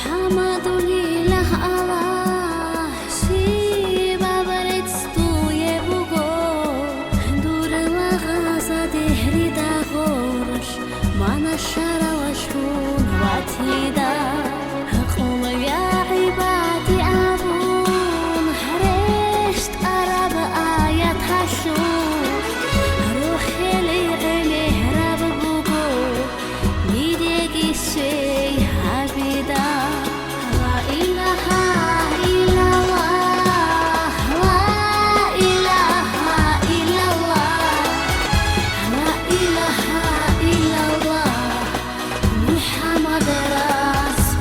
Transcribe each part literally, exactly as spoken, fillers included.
ХӀамдулиллагь, Аллагь, щибаб рецц дуе буго, дур лагъзадехӀри дагъорлъ, мана шаралъун ватида. Къулвя гӀибади абун, рещтӀараб аяталъулъ, рухӀели гӀемераб буго, дидеги щвей гьабида. Ла илагьа иллаллагь, ла илагьа иллаллагь, ла илагьа иллаллагь, МухӀаммад расулуллагь.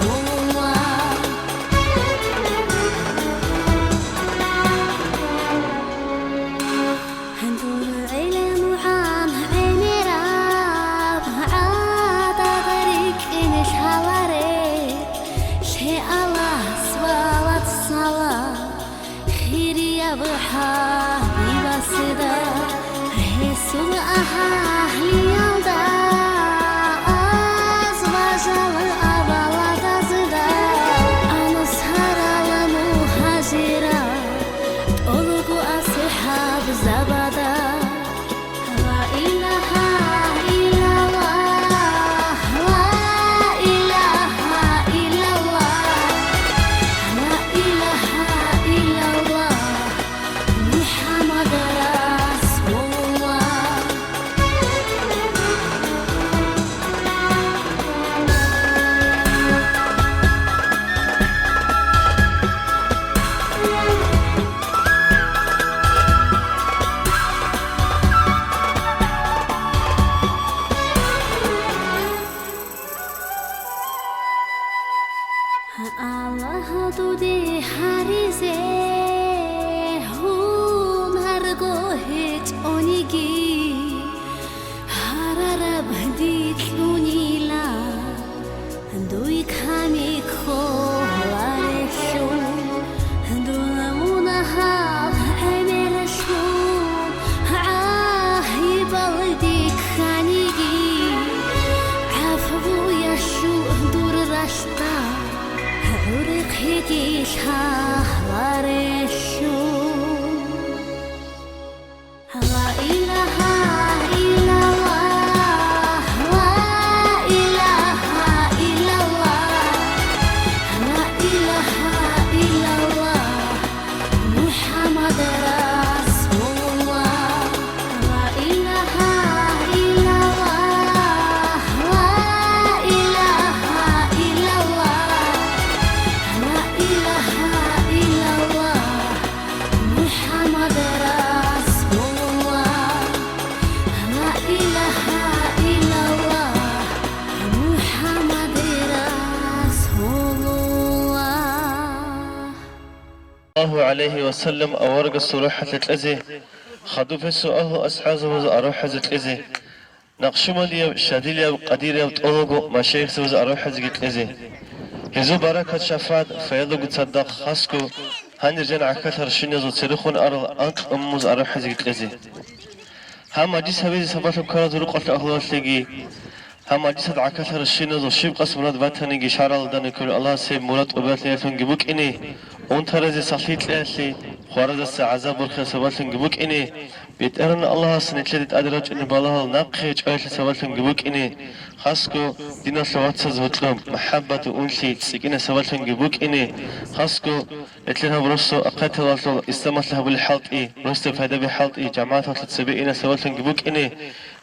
Дур гӀелмугӀан гӀемераб гӀадада рикӀкӀине лъаларе, лъе Аллагь салат-салам хирияб ХӀабибасда. Гьесул агьлиялда, аз бажал аваладазда, ансарал мугьажирал тӀолго асхӀабзабада. Ла илагьа иллаллагь, ла илагьа иллаллагь, ла илагьа иллаллагь, МухӀаммад расулуллагь. Аллагь, дуде гьаризе гьунарго гьечӀониги, гьарараб дикьунила дуй ками кколарелъул. Дун мунагьал гӀемералъул гӀагьибал дихьаниги, гӀафуялъул дур ралъ гӀурхъиги лъаларелъул. Ла илагьа иллаллагь, ла илагьа иллаллагь, ла илагьа иллаллагь, МухӀаммад расулуллагь. Ла илагьа иллаллагь, ла илагьа иллаллагь, ла илагьа иллаллагь, МухӀаммад расулуллагь. Ла илагьа иллаллагь, МухӀаммад расулуллагь. Саллаллагьу гӀалайгьи ва саллам, аварагасул рухӀалъе кьезе, хадуб гьесул агьлу-асхӀабзабазул арухӀазе кьезе, накъшубандияб, шадилияб, къадирияб тӀолго машаихзабазул арухӀазеги кьезе. Гьезул баракат, шафагӀат, файдаго цадахъ хасго гьанир жан гӀахьаллъарал щвиназул церехун арал анкь умумузул арухӀазеги кьезе. Гьаб мажлис гьабизе сабаблъун ккаралда рукъалъул агьлуялъеги, гьаб мажлисалда гӀахьаллъарал щвиназул щиб къасд мурад батаниги, шаргӀалда данде кколел Аллагьас гьеб мурад тӀубаялъе ялъунги букӀине, унтаразе сахлъи кьеялъе, хваразда гӀазаб борхиялъе сабаблъунги букӀине, БетӀергьан Аллагьас нилъеде тӀаде рачӀунеб балагьал нахъе чӀваялъе сабаблъунги букӀине, хасго диналъул вацаз гьоркьоб махӀаббат, унлъи цӀикӀкӀине сабаблъунги букӀине, хасго Гьелъир гьаб росу ахъаталалъул исламалъе гьабулел хӀалтӀи, росда пайдаби хӀалтӀи, жамагӀаталъе цебе ине сабаблъунги букӀине,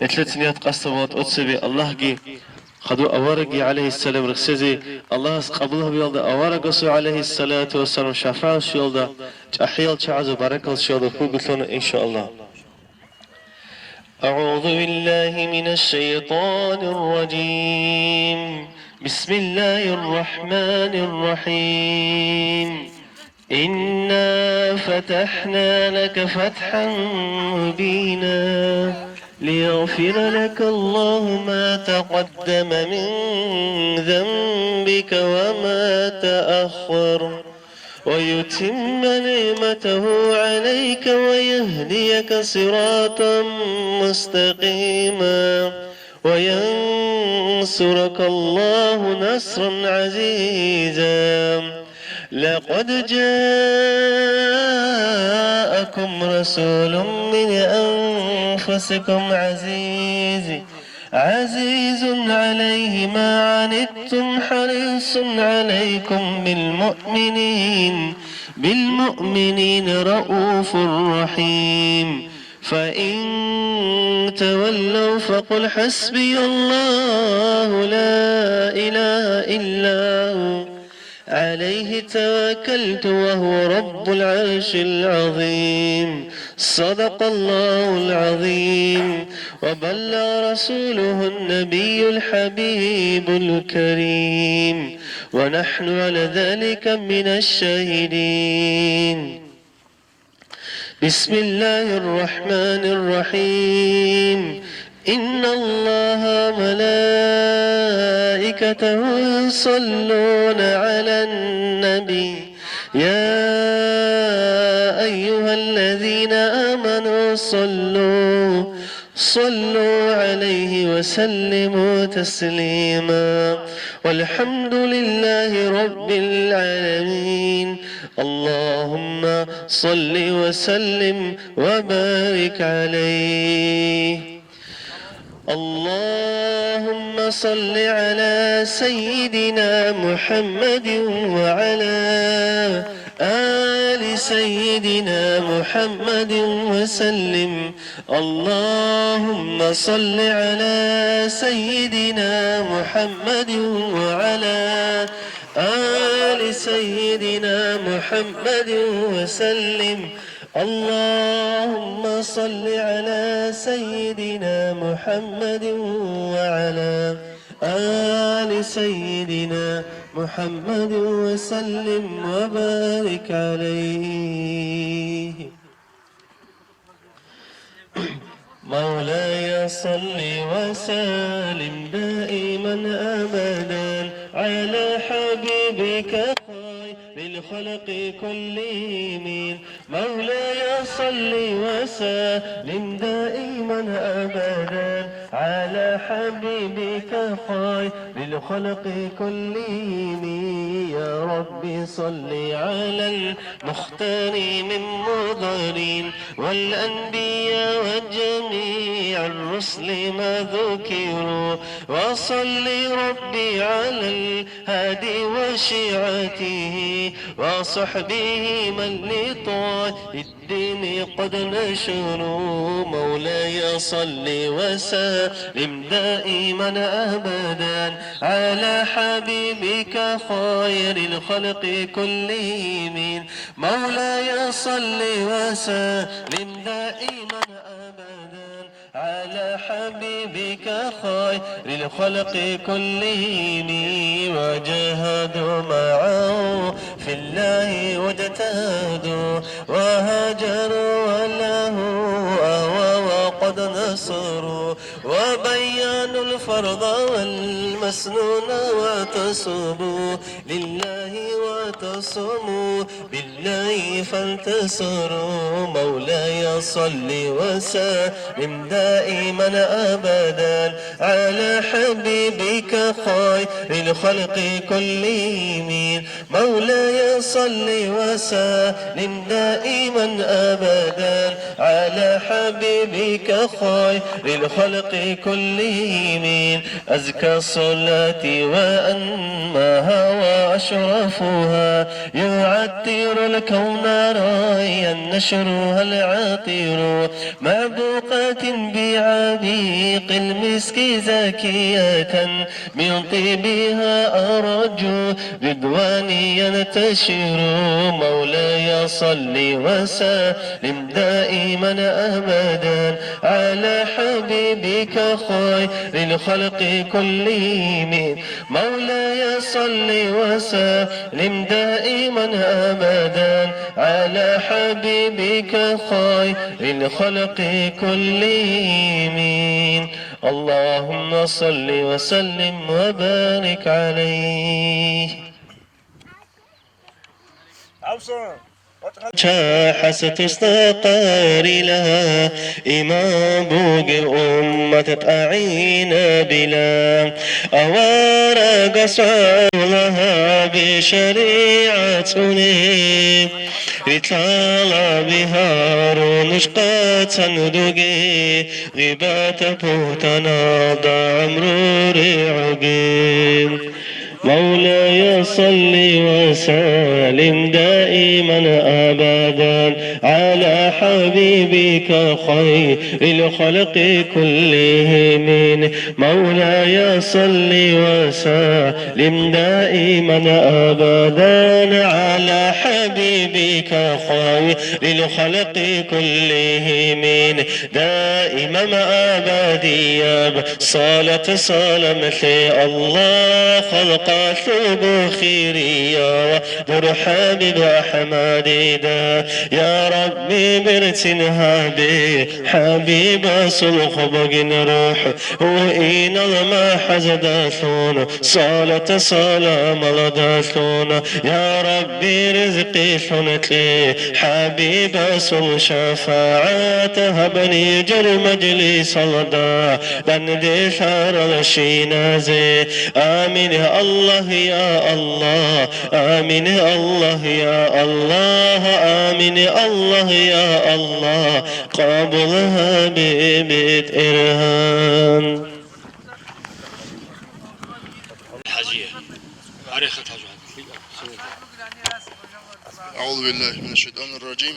гьелъецин ният къасдаб ва тӀоцебе Аллагьги, хадур аварагги гӀалайгьиссалам рехсезе, Аллагьас къабул гьабиялда, аварагасул гӀалайгьиссалату вассалам шафагӀат щвеялда, чӀахӀиял чагӀазул баракал щвеялда хьулгулъуна, иншааллагь. أعوذ بالله من الشيطان الرجيم. بسم الله الرحمن الرحيم. إنا فتحنا لك فتحا مبينا ليغفر لك الله ما تقدم من ذنبك وما تأخر ويتم نعمته عليك ويهديك صراطا مستقيما. وينصرك الله نصرا عزيزا. لقد جاءكم رسول من أنفسكم عزيز، عزيز عليه ما عنتم حريص عليكم بالمؤمنين، بالمؤمنين رءوف رحيم. فإن تولوا فقل حسبي الله لا إله إلا هو عليه توكلت وهو رب العرش العظيم. صدق الله العظيم وبلغ رسوله النبي الحبيب الكريم، ونحن على ذلك من الشاهدين. بسم الله الرحمن الرحيم. إن الله وملائكته يصلون على النبي، يا أيها الذين آمنوا صلوا، صلوا عليه وسلموا تسليما. والحمد لله رب العالمين. اللهم صل وسلم وبارك عليه. اللهم صل على سيدنا محمد وعلى آل سيدنا محمد وسلم. اللهم صل على سيدنا محمد وعلى آل سيدنا محمد وسلم. اللهم صل على سيدنا محمد وعلى آل سيدنا محمد وسلم وبارك عليه. مولاي صل وسلم دائما أبدا على حبيبك خير الخلق كلهم. مولاي صل وسلم دائما أبدا على حبيبك خير الخلق كلهم. يا رب صل على المختار من مضر والأنبياء وجميع الرسل ما ذكروا. وصل ربي على الهادي وشيعته وصحبه من لطاعة الدين قد نشروا. مولاي صل وسلم دائما أبدا على حبيبك خير الخلق كلهم. مولاي صل وسلم دائما أبدا على حبيبك خير الخلق كلهم. وجاهدوا معه في الله واجتهدوا وهاجروا وله أهوى وقد نصروا وبينوا الفرض والمسنون واعتصموا لله واعتصموا بالله فانتصروا. مولاي صل وسلم دائما أبدا على حبيبك خير الخلق كلهم. مولاي صل وسلم دائما أبدا على حبيبك خير الخلق كلهم. أزكى الصلاة وأنماها وأشرفها، يعطر الكون ريا نشرها العطر، معبوقة بعبيق المسك زاكية، من طيبها أرجو رضواني ينتشر. مولاي صل وسلم دائما أبدا على حبيبك خير الخلق كلهم. مولاي صل وسلم دائما أبدا على حبيبك خير الخلق كلهم. اللهم صل وسلم وبارك عليه. Абсурун. ЧахӀасатасда къарила, имам бугеб уммат тӀагӀинабила. Аварагас гӀоло гьабе шаригӀат цӀуне, рилълъала бигьарун нуж къацан дуге, гъибатаб бугьтаналда гӀумру регӀуге. مولاي صل وسلم دائما أبدا على حبيبك خير الخلق كلهم. مولاي صل وسلم دائما أبدا على حبيبك خير الخلق كلهم. دائما أبديا صلاة سلام لله، خلق الحب خيريا، ودر حبيب أحمد دا. يا ربي برتين هابي، حبيب صلخ بقين روح، وإن المحزد ثون، صلاة سلام لدى ثون. يا ربي رزقي ثون تلي، حبيب صل شفاعة، هبني جر مجلس لدى دندي ثار الشينازي. آمين يا الله يا الله، آمين يا الله يا الله، آمين يا الله يا الله، قبلها ببيت إرهان. الحاجية. أعوذ بالله من الشيطان الرجيم.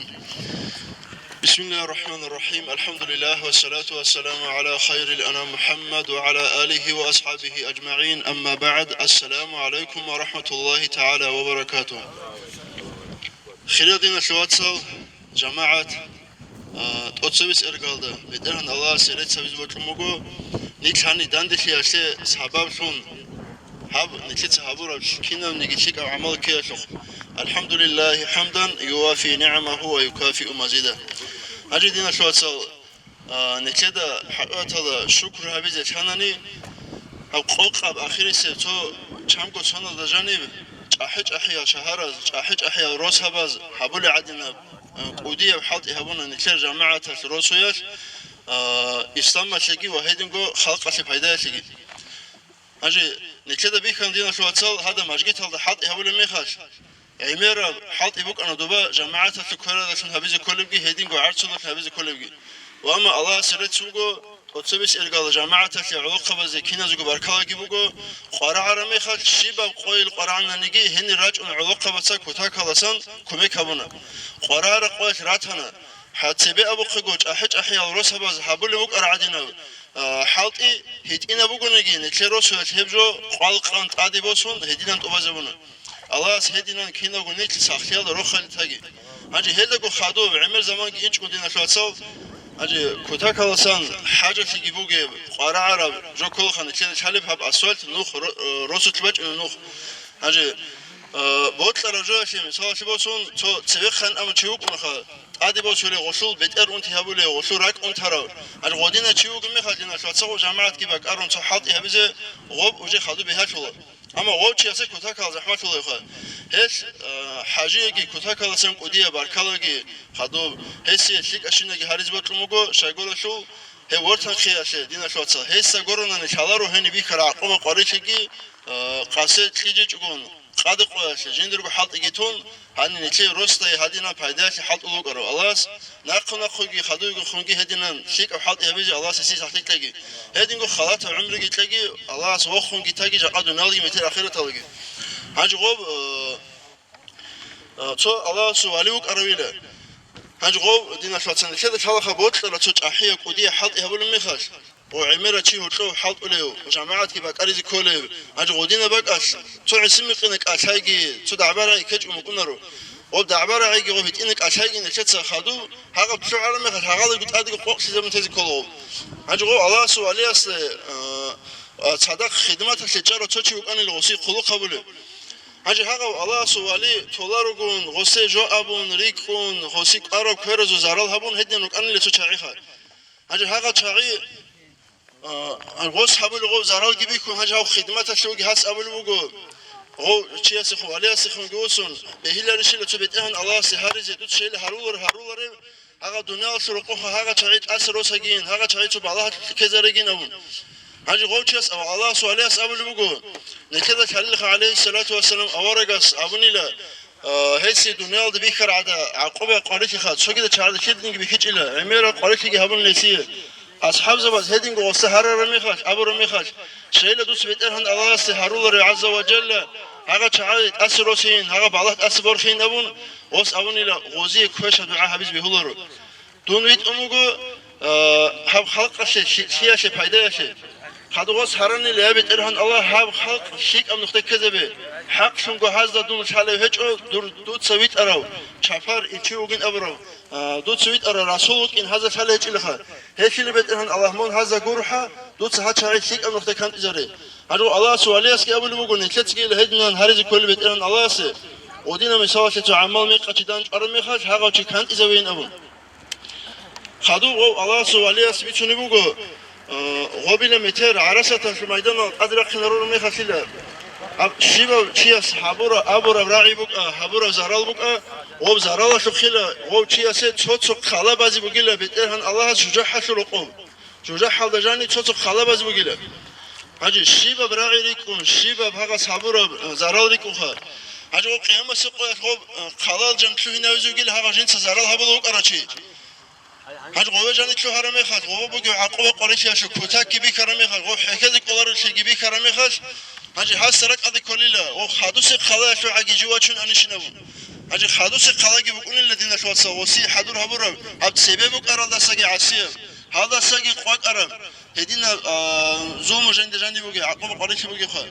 بسم الله الرحمن الرحيم. الحمد لله والصلاة والسلام على خير الأنام محمد وعلى آله وأصحابه أجمعين. أما بعد. السلام عليكم ورحمة الله تعالى وبركاته. Хириял диналъул вацал, жамагӀат, а, тӀоцебесеб иргалда БетӀергьан Аллагьасе рецц гьабизе бокьун буго, нилъ гьаниб данделъиялъе сабаблъун, гьаб нилъеца гьабураб кинабниги лъикӀаб гӀамал ккеялъухъ. الحمد لله حمدا يوافي نعمه ويكافئ مزيده. Гьанже, диналъул вацал, а, нилъеда хӀакъикъаталда шукру гьабизе лъанани, гьаб къокъаб ахирисеб цо чамго соналда жаниб чӀахӀи-чӀахӀиял шагьараз, чӀахӀи-чӀахӀиял росабаз гьабулеб гӀадинаб, а, кӀудияб хӀалтӀи гьабуна нилъер жамагӀаталъ росуялъ, а, исламалъеги ва гьединго халкъалъе пайдаялъеги. Гьанже нилъеда бихьана, диналъул вацал, гьадаб мажгиталда хӀалтӀи гьабулеб мехалъ, гӀемераб хӀалтӀи букӀана доба жамагӀаталъе квераздалъун гьабизе кколебги, гьединго гӀарцудалъун гьабизе кколебги. Ва амма Аллагьасе рецц буго, тӀоцебесеб иргалда жамагӀаталъе, гӀолохъабазе киназего баркалаги буго, къварагӀараб мехалъ щибаб къойил къварагӀананиги гьенир рачӀун гӀолохъабаца кутакаласан кумек гьабуна. КъварагӀараб къоялъ ратана, гьаб цебе абухъего чӀахӀи-чӀахӀиял росабаз гьабулеб букӀараб гӀадинаб а, хӀалтӀи гьитӀинаб бугониги, нилъер росуялъ гьеб жо къвал къан тӀаде босун гьединан тӀубазабуна. Аллагьас гьединан киналго нилъ сахлъиялда рохалил таги. Гьанже гьелдаго хадуб гӀемер заманги инчӀго, диналъул вацал, гьанже кутакаласан хӀажалъиги бугеб, къварагӀараб жо кколаха нилъеда лъалеб гьаб асфальт нух, ро-, э, росулъ бачӀунеб нух. Гьанже, э, бокьараб жоялъе мисалалъе босун, цо цевехъан абун чи вукӀунаха, тӀаде босулев гъолъул бетӀер унти гьабулев, гъолъул ракӀ унтарав. Гьанже гъодинав чи вугеб мехалъ, диналъул вацал, гъоб жамагӀатги бакӀарун цо хӀалтӀи гьабизе, гъоб уже хадуб бигьалъула. Амма гъов чиясе кутакал захӀмалъулевха. Гьелъ, э, хӀажиеги кутакаласан кӀудияб баркалаги хадуб, гьесие лъикӀабщинаги гьаризе бокьун буго, щайгурелъул гьев вортанхъиялъе, диналъул вацал, гьесда гуронани лъаларо гьениб бихьараб гӀакъуба-къварилъиги, э, къасе кьижичӀогун, къаде къоялъе жиндирго хӀалтӀиги тун, гьаниб нилъее росдае гьадинаб пайдаялъе хӀалтӀулев вукӀарав Аллагьас, нахъа-нахъеги хадубгехунги гьединан лъикӀаб хӀалтӀи гьабизе Аллагьас гьесие сахлъи кьеги. Гьединго халатаб гӀумруги кьеги, Аллагьас вохунги таги жакъа дуниялги метер ахираталги. Гьанже гъоб, э, э, цо Аллагьасул вали вукӀаравила. Гьанже гъов, диналъул вацал, нилъеда лъалаха бокьараб цо чӀахӀияб кӀудияб хӀалтӀи гьабулеб мехалъ, гъов гӀемерав чи гьоркьов хӀалтӀулев, жамагӀатги бакӀаризе кколев, гьанже гъодинаб бакӀалъ, цо гӀисин-микъина кӀалъайги, цо дагӀба-рагӀи ккечӀого букӀунаро. Гъоб дагӀба-рагӀиги гъоб гьитӀина кӀалъайги нилъеца хадуб, гьагъаб лъугӀараб мехалъ гьагъалаго тӀадеги къокълъизабун тезе ккола гъов. Гьанже гъов Аллагьасул валиясда, а, а, цадахъ хидматалъе чӀарав цо чи вукӀанила гъосие хъулухъ гьабулев. Гьанже гьагъав Аллагьасул вали толарогун, гъосе жо абун, рикӀкӀун, гъоси кӀвараб кверазул зарал гьабун гьедин рукӀанила цо чагӀиха. Гьанже гьагъа чагӀи, а, гъос гьабулеб гъов заралги бихьун, гьанже гьав хидматалъувги гьас абулеб буго, Гъов чиясехун, валиясехунги вуссун, бегьиларищила цо БетӀергьан Аллагьасе гьаризе, дуца щайила гьарулар гьаруларев, гьагъа дуниялалъул рокъоха гьагъа чагӀи тӀаса росагийин, гьагъа чагӀи цо балагьалъ ккезаригин абун. Гьанже гъов чияс ав-, Аллагьасул валияс абулеб буго, нилъеда лъалилха, гӀалайгьиссалату вассалам, аварагас абунила, а, гьесие дуниялалда бихьаргӀада гӀакъуба къварилъиха, цогидал чагӀазда лъилниги бихьичӀила, гӀемерал къварилъиги гьабун гьесие. АсхӀабзабаз гьединго гъосда гьарараб мехалъ, абураб мехалъ, щайила дуца БетӀергьан Аллагьасе гьаруларев гӀазза ва жалла, гьагъа чагӀи тӀаса росейин, гьагъа балагь тӀаса борхейин абун, гъос абунила гъозие квеша дугӀа гьабизе бегьуларо. Дун витӀун вуго, а, гьаб халкъалъе лъи-, лъиялъе пайдаялъе. Хадув гъос гьаранила, я БетӀергьан Аллагь, гьаб халкъ лъикӀаб нухда ккезабе. ХӀакълъунго гьазда дун лъалев гьечӀо, дур-, дуца витӀарав, чапар, ичив вугин абурав, а, дуца витӀарав расул вукӀин гьазда лъалев гьечӀилаха. Гьелъила, БетӀергьан Аллагь, мун гьазда гурхӀа, дуца гьачагӀи лъикӀаб нухда кантӀизаре. Гьанже Аллагьасул валиясги абулеб буго, нилъецаги гьединан гьаризе кколеб БетӀергьан Аллагьасе, гъодинаб мисалалъе цо гӀаммал мекъа чи данчӀвараб мехалъ гьагъав чи кантӀизавейин абун. Хадуб гъов Аллагьасул валияс бицунеб буго, э, гъобила метер гӀарасаталъул майданал тӀаде рахъинарураб мехалъила. Аб-, щибав чияс гьабура-, абураб рагӀи букӀа, гьабураб зарал букӀа, гъоб заралалъухъила гъов чиясе цо-цо хъала базе бугила БетӀергьан Аллагьас жужахӀалъул рокъоб. ЖужахӀалда жанив цо-цо хъала базе бугила. Гьанже щибаб рагӀи рикӀкӀун, щибаб гьагъас гьабураб, э, зарал рикӀкӀунха. Гьанже гъоб къиямасеб къоялъ гъоб, э, хъалал жан лъугьинавизе вугила гьагъав жинца зарал гьабулев вукӀарав чи. Гьанже гъове жанив лъугьараб мехалъ, гъова бугев гӀакъуба къварилъиялъул кутакги бихьараб мехалъ, гъов хӀехьезе кӀоларевлъиги бихьараб мехалъ, гьанже гьасда ракӀалде кколила, гъов хадусеб хъалаялъул гӀаги жив вачун анищин абун. Гьанже хадусеб хъалаги букӀунила, диналъул вацал, гъосие хӀадур гьабураб, гьаб цебе букӀаралдасаги гӀасияб, гьалдасаги къвакӀараб, гьединаб, а, зулму жинда жаниб бугеб, гӀакъуба къварилъи бугебха.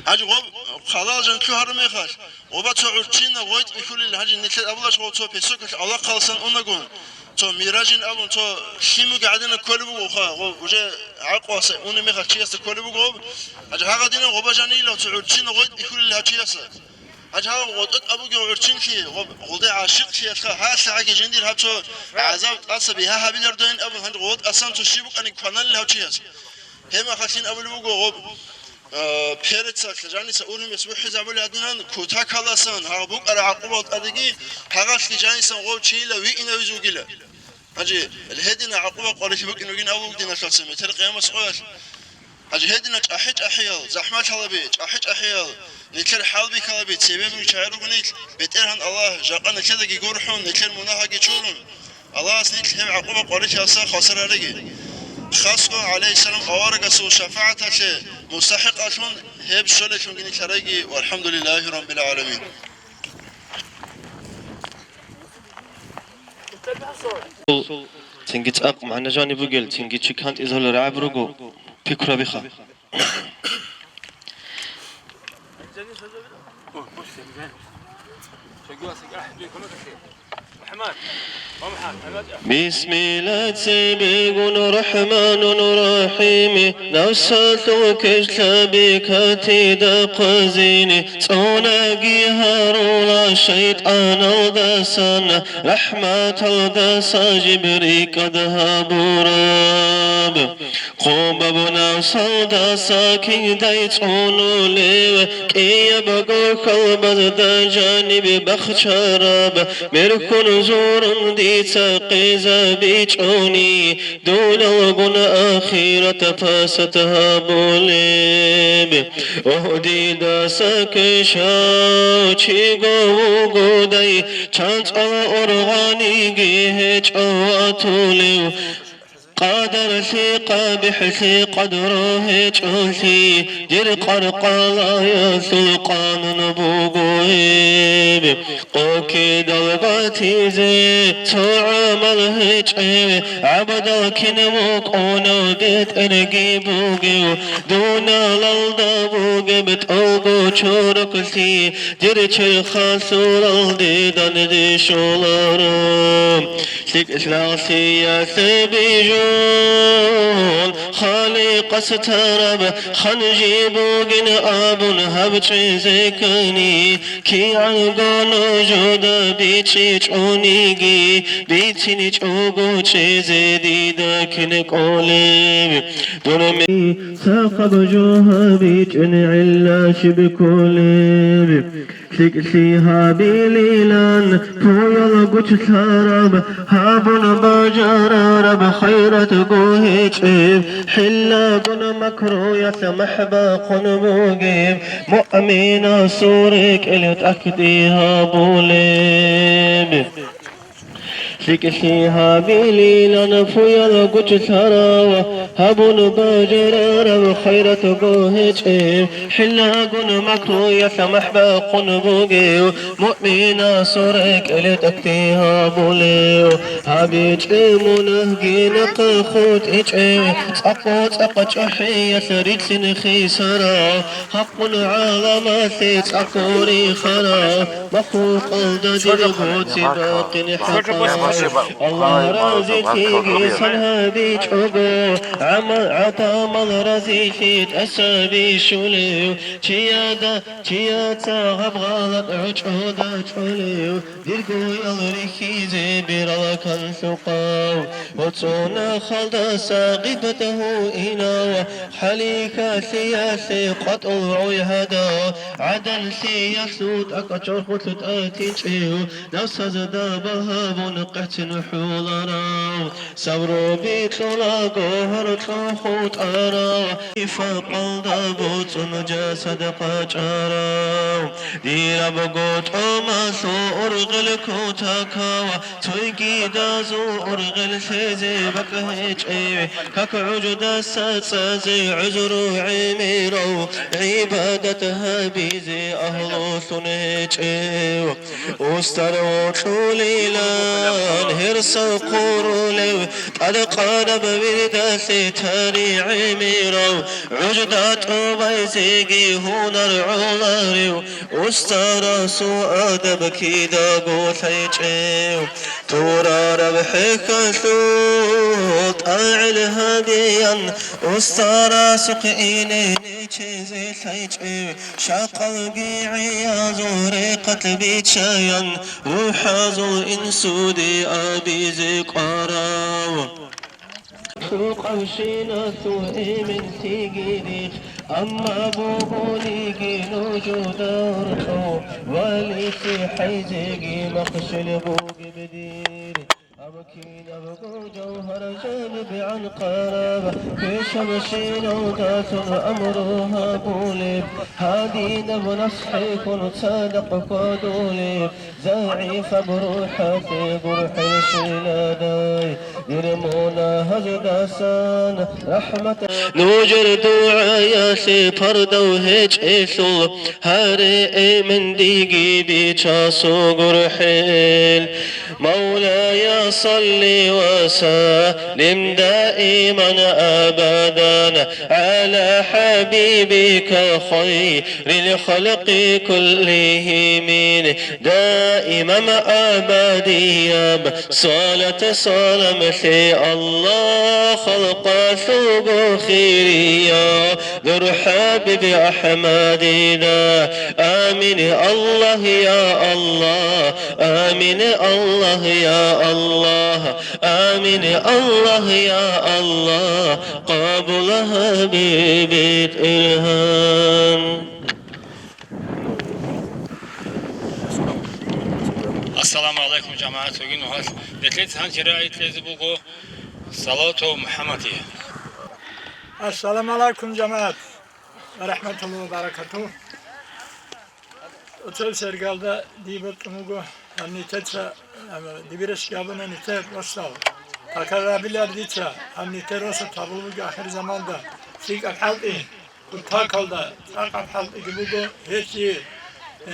Гьанже гъоб хъалал жан лъугьараб мехалъ, гъоба цо гӀурччинаб гъветӀ бихьулел, гьанже нилъер абулаш гъов цо песокалъ авлахъалсан унагун, цо миражин абун, цо лъимуги гӀадинаб кколеб бугоха, гъов уже гӀакъуялъ унеб мехалъ чиясда кколеб буго гъоб. Гьанже гьагъадинаб гъоба жанийила цо гӀурччинаб гъветӀ бихьулел гьав чиясда. Гьанже гьав гъотӀа абугев гъурччинлъи, гъоб-, гъолде гӀашикълъиялъха гьалъагӀаги жиндир гьаб цо гӀазаб тӀаса бигьа гьабилардайин абун, гьанже гъотӀасан цо щиб букӀаниги кваналел гьав чияс. Гьеб мехалъин абулеб буго гъоб, а, перецалъ жаниса ургьимес вухӀизабулей гьадинан, кутакаласан гьагъ букӀараб гӀакъубал тӀадеги гьагъалъги жанисан гъов чийила виъинавизе вугила. Гьанже гьедина гӀакъуба къварилъи букӀин бугин абулеб буго, диналъул вацал, метер къиямас къоялъ. Гьанже гьедина чӀахӀи-чӀахӀиял, захӀмат гьалаби, чӀахӀи-чӀахӀиял, нилъер хӀалбихьалаби, цебе бугев чагӀи руго нилъ, БетӀергьан Аллагь, жакъа нилъедаги гурхӀун, нилъер мунагьаги чурун, Аллагьас нилъ гьеб гӀакъуба къварилъиялдаса хвасар гьареги. Хасго, гӀалайгьиссалам, аварагасул шафагӀаталъе мустахӀикъалъун гьеб щолелъунги нилъ гьареги. ВалхӀамдулиллагьи раббил гӀаламин. Цинги цӀакъ магӀна жаниб бугел, цинги чи кантӀизабулел рагӀаб руго, пикру гьабиха. Бисмилла цебегун, РахӀманун РахӀими, навсалъул квешлъаби катида хъвазини, цӀунаги гьарула шайтӀаналдасан, рахӀматалдаса жиб рикӀкӀад гьабураб. Хъубаб навсалдаса кидай цӀунулев, кӀиябго хьолбазда жаниб бахчараб, мерхьун зурун дица къезабичӀони, дуниялгун ахират пасат гьабулеб. Гьудидаса квешав чиго вугодай, чанцӀал ургъаниги гьечӀо ватулев. Къадарлъи, къабихӀлъи, къадру гьечӀолъи, дир къаркъалаялъул къанун буго гьеб. Къокидал батизе цо гӀамал гьечӀев, гӀабдал кин вукӀунев, бетӀерги бугев, дуниялалда бугеб тӀолго чороклъи, дир черхалъуралде данде щоларо. ЛъикӀлъалъиялъе бижун, Халикъас тараб хан жиб бугин абун гьаб чӀезе ккани, кигӀанго Нужуда бичӀчӀичӀониги, бициничӀого чӀезе дида кин кӀолеб. Дун ми- Сахаб жо гьабичӀин гӀилла щиб кколеб. ЛъикӀлъи гьабилилан пуял гучлъараб, гьабун бажарараб хайратго гьечӀеб, хӀиллагун макруялъ махӀ бахъун бугеб, муъминасул рекӀел тӀахьди гьабулеб. ЛъикӀлъи гьабилилан пуял гучлъарав, гьабун бажарарав хайратго гьечӀев, хӀиллагун макруялъ махӀ бахъун бугев, муъминасул рекӀел тӀахьди гьабулев. ГьабичӀеб мунагьги нахъа хутӀичӀев, цӀакъ-цӀакъ чӀухӀиялъ рилълъин хисарав, хӀакъун гӀаламалъе цӀакъ рихарав, махлукъалда дир гьоци бакъин хӀакъав. Аллагь разилъиги сан гьабичӀого, гӀама-, гӀадамал разилъи тӀаса бищулев, чияда, чияца гьаб гъалатӀ гӀочӀода чӀолев, диргоял рихьизе берала канлъукъав. БоцӀуна халдаса гъибатагьу инав, хӀалихьалъиялъе къватӀул гӀуй гьада, гӀаданлъиялъул тӀакӀа чорхолъ тӀатичӀев, навсазда балгьабун къецин хӀуларав, сабру бикьулаго гьоркьо хутӀарав, ифакъалда боцӀун жасад къачӀарав, дирабго тӀомалъул ургъел кутакав, цойгидазул ургъел лъезе бакӀ гьечӀев, как гӀужудаса цӀазе гӀузру гӀемерав, гӀибадат гьабизе агьлулъун гьечӀев. Устар вокьулилан гьерсал хъурулев, тӀадкъараб вирдалъе тари гӀемерав, гӀужда тӀубайзеги гьунар гӀоларев, устарасул адаб кидаго лъайчӀев. Турараб хӀехьалъул тӀагӀел гьабеян, устарасухъ ине нечезе лъайчӀев, шакъалги гӀиязул рехъалъ биччаян, рухӀазул инсуде абизе кӀварав. Лъукъавщиналъул эмен лъигирихъ, амма бугониги нужуда гьоркьов, валилъи хӀайзеги махщел бугеб дир. Гьаб кинабго жавгьар жаниб гӀанкъараб, квешабщиналдалъун амру гьабулеб, гьадинаб насхӀехун цадахъ хьвадулеб, загӀипаб рухӀалъе гурхӀел щвеладай, дир мунагьаздасан рахӀмат. Нужер дугӀаялъе пардав гьечӀелъул, гьаре эмен диги бичасул гурхӀел. مولاي صل وسلم دائما أبدا على حبيبك خير الخلق كلهم. دائما أبديا صلاة سلام لله خلق ثوب خيريا نور حبيب أحمدنا. آمين الله يا الله، آمين الله يا الله، آمين الله يا الله، قبول حبيب الإلهام. Ассаламу алейкум, жамагӀат. Цоги нухалъ нилъеца гьанже рагӀи кьезе буго салавату МухӀаммадие. Ассаламу алейкум, жамагӀат. Ва рахматуллахи ва баракатух. Оцел сергалда дие бокьун буго, гьаб нилъеца, а, дибирасги гьабуна нилъер росдал. Пакарабилар дица, гьаб нилъер росулъ гьабулеб буго ахирзаманда, лъикӀаб хӀалтӀи, кутакалда цӀакъаб хӀалтӀиги буго, гьелъие, э,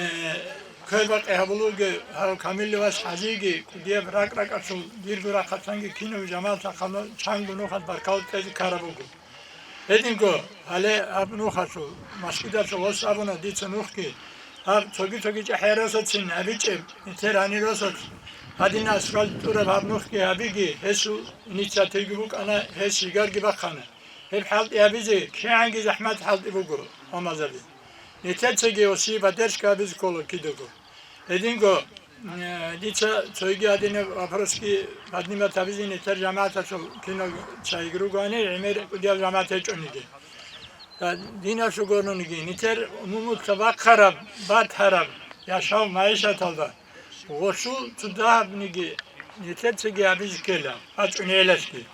квербакъи гьабулеб буго, гьав Камиловас ХӀажиги, кӀудияб ракӀ-ракӀалъул дирго рахъалъанги кинав жамагӀаталъ чанго нухалъ баркал кьезе ккараб буго. Гьединго, гьале гьаб нухалъул, масгидалъул гъос абуна дица нухги, гьаб цоги-цоги чӀахӀиял росацин гьабичӀеб, нилъер гьанир росулъ, гьадин асфальт тӀураб гьаб нухги гьабиги, гьесул инициативги букӀана, гьес жигарги бахъана. Гьеб хӀалтӀи гьабизе кигӀанги захӀмат хӀалтӀи буго гьамазаби. Нилъецаги осие поддержка гьабизе ккола кидаго. Гьединго, э, дица цойги гьадинаб вопросги поднимать гьабизе нилъер жамагӀаталъул кинал чагӀиги ругони, гӀемер кӀудиял жамагӀат гьечӀониги. Ва диналъул гурониги, нилъер умумуца бахъараб, батараб яшав-магӀишаталда гъолъул цо дагьабниги нилъецаги гьабизе ккела, бачӀунелалъги.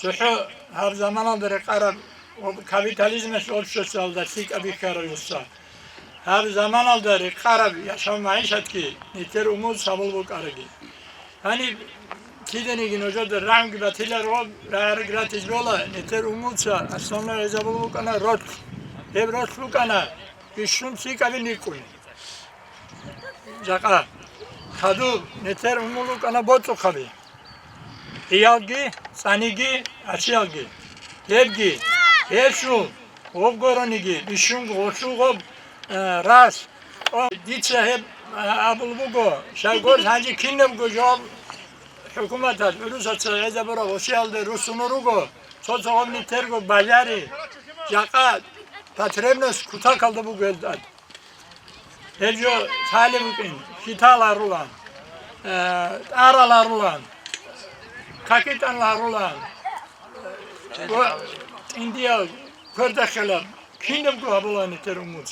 ЦохӀо гьаб заманалда рекъараб об-, капитализмалъ обществалда лъикӀаб бихьараб юсса. Гьаб заманалда рекъараб яшав-магӀишатги нилъер умумуца гьабул букӀараги. Гьаниб киданиги нужеда рагӀунги батиларо, рагӀараг ратизе бола, нилъер умумуца основной гьезабул букӀана ролъ. Гьеб ролъ букӀана бищун лъикӀабин рикӀкӀун. Жакъа хадуб нилъер умумул букӀана боцӀухъаби. ГӀиялги, цӀаниги, гӀасиялги. Гьебги, гьелъул, гъоб гурониги, бищунго гъолъул гъоб, э, рас. О, дица гьеб, э, абул буго, щайгурелъул гьанже кинабго жо хӀукуматалъ, гӀурусаца гьезабураб гъосиялде руссунел руго, цо-цо гъоб нилъерго бажари, жакъа потребность кутакалда буго гьелда. Гьеб жо цалеб букӀин, хьитал гьарулан, э, тӀарал гьарулан, какитӀан гьарулан, ва тӀиндиял квердахъилаб кинабго гьабулани тер умуц.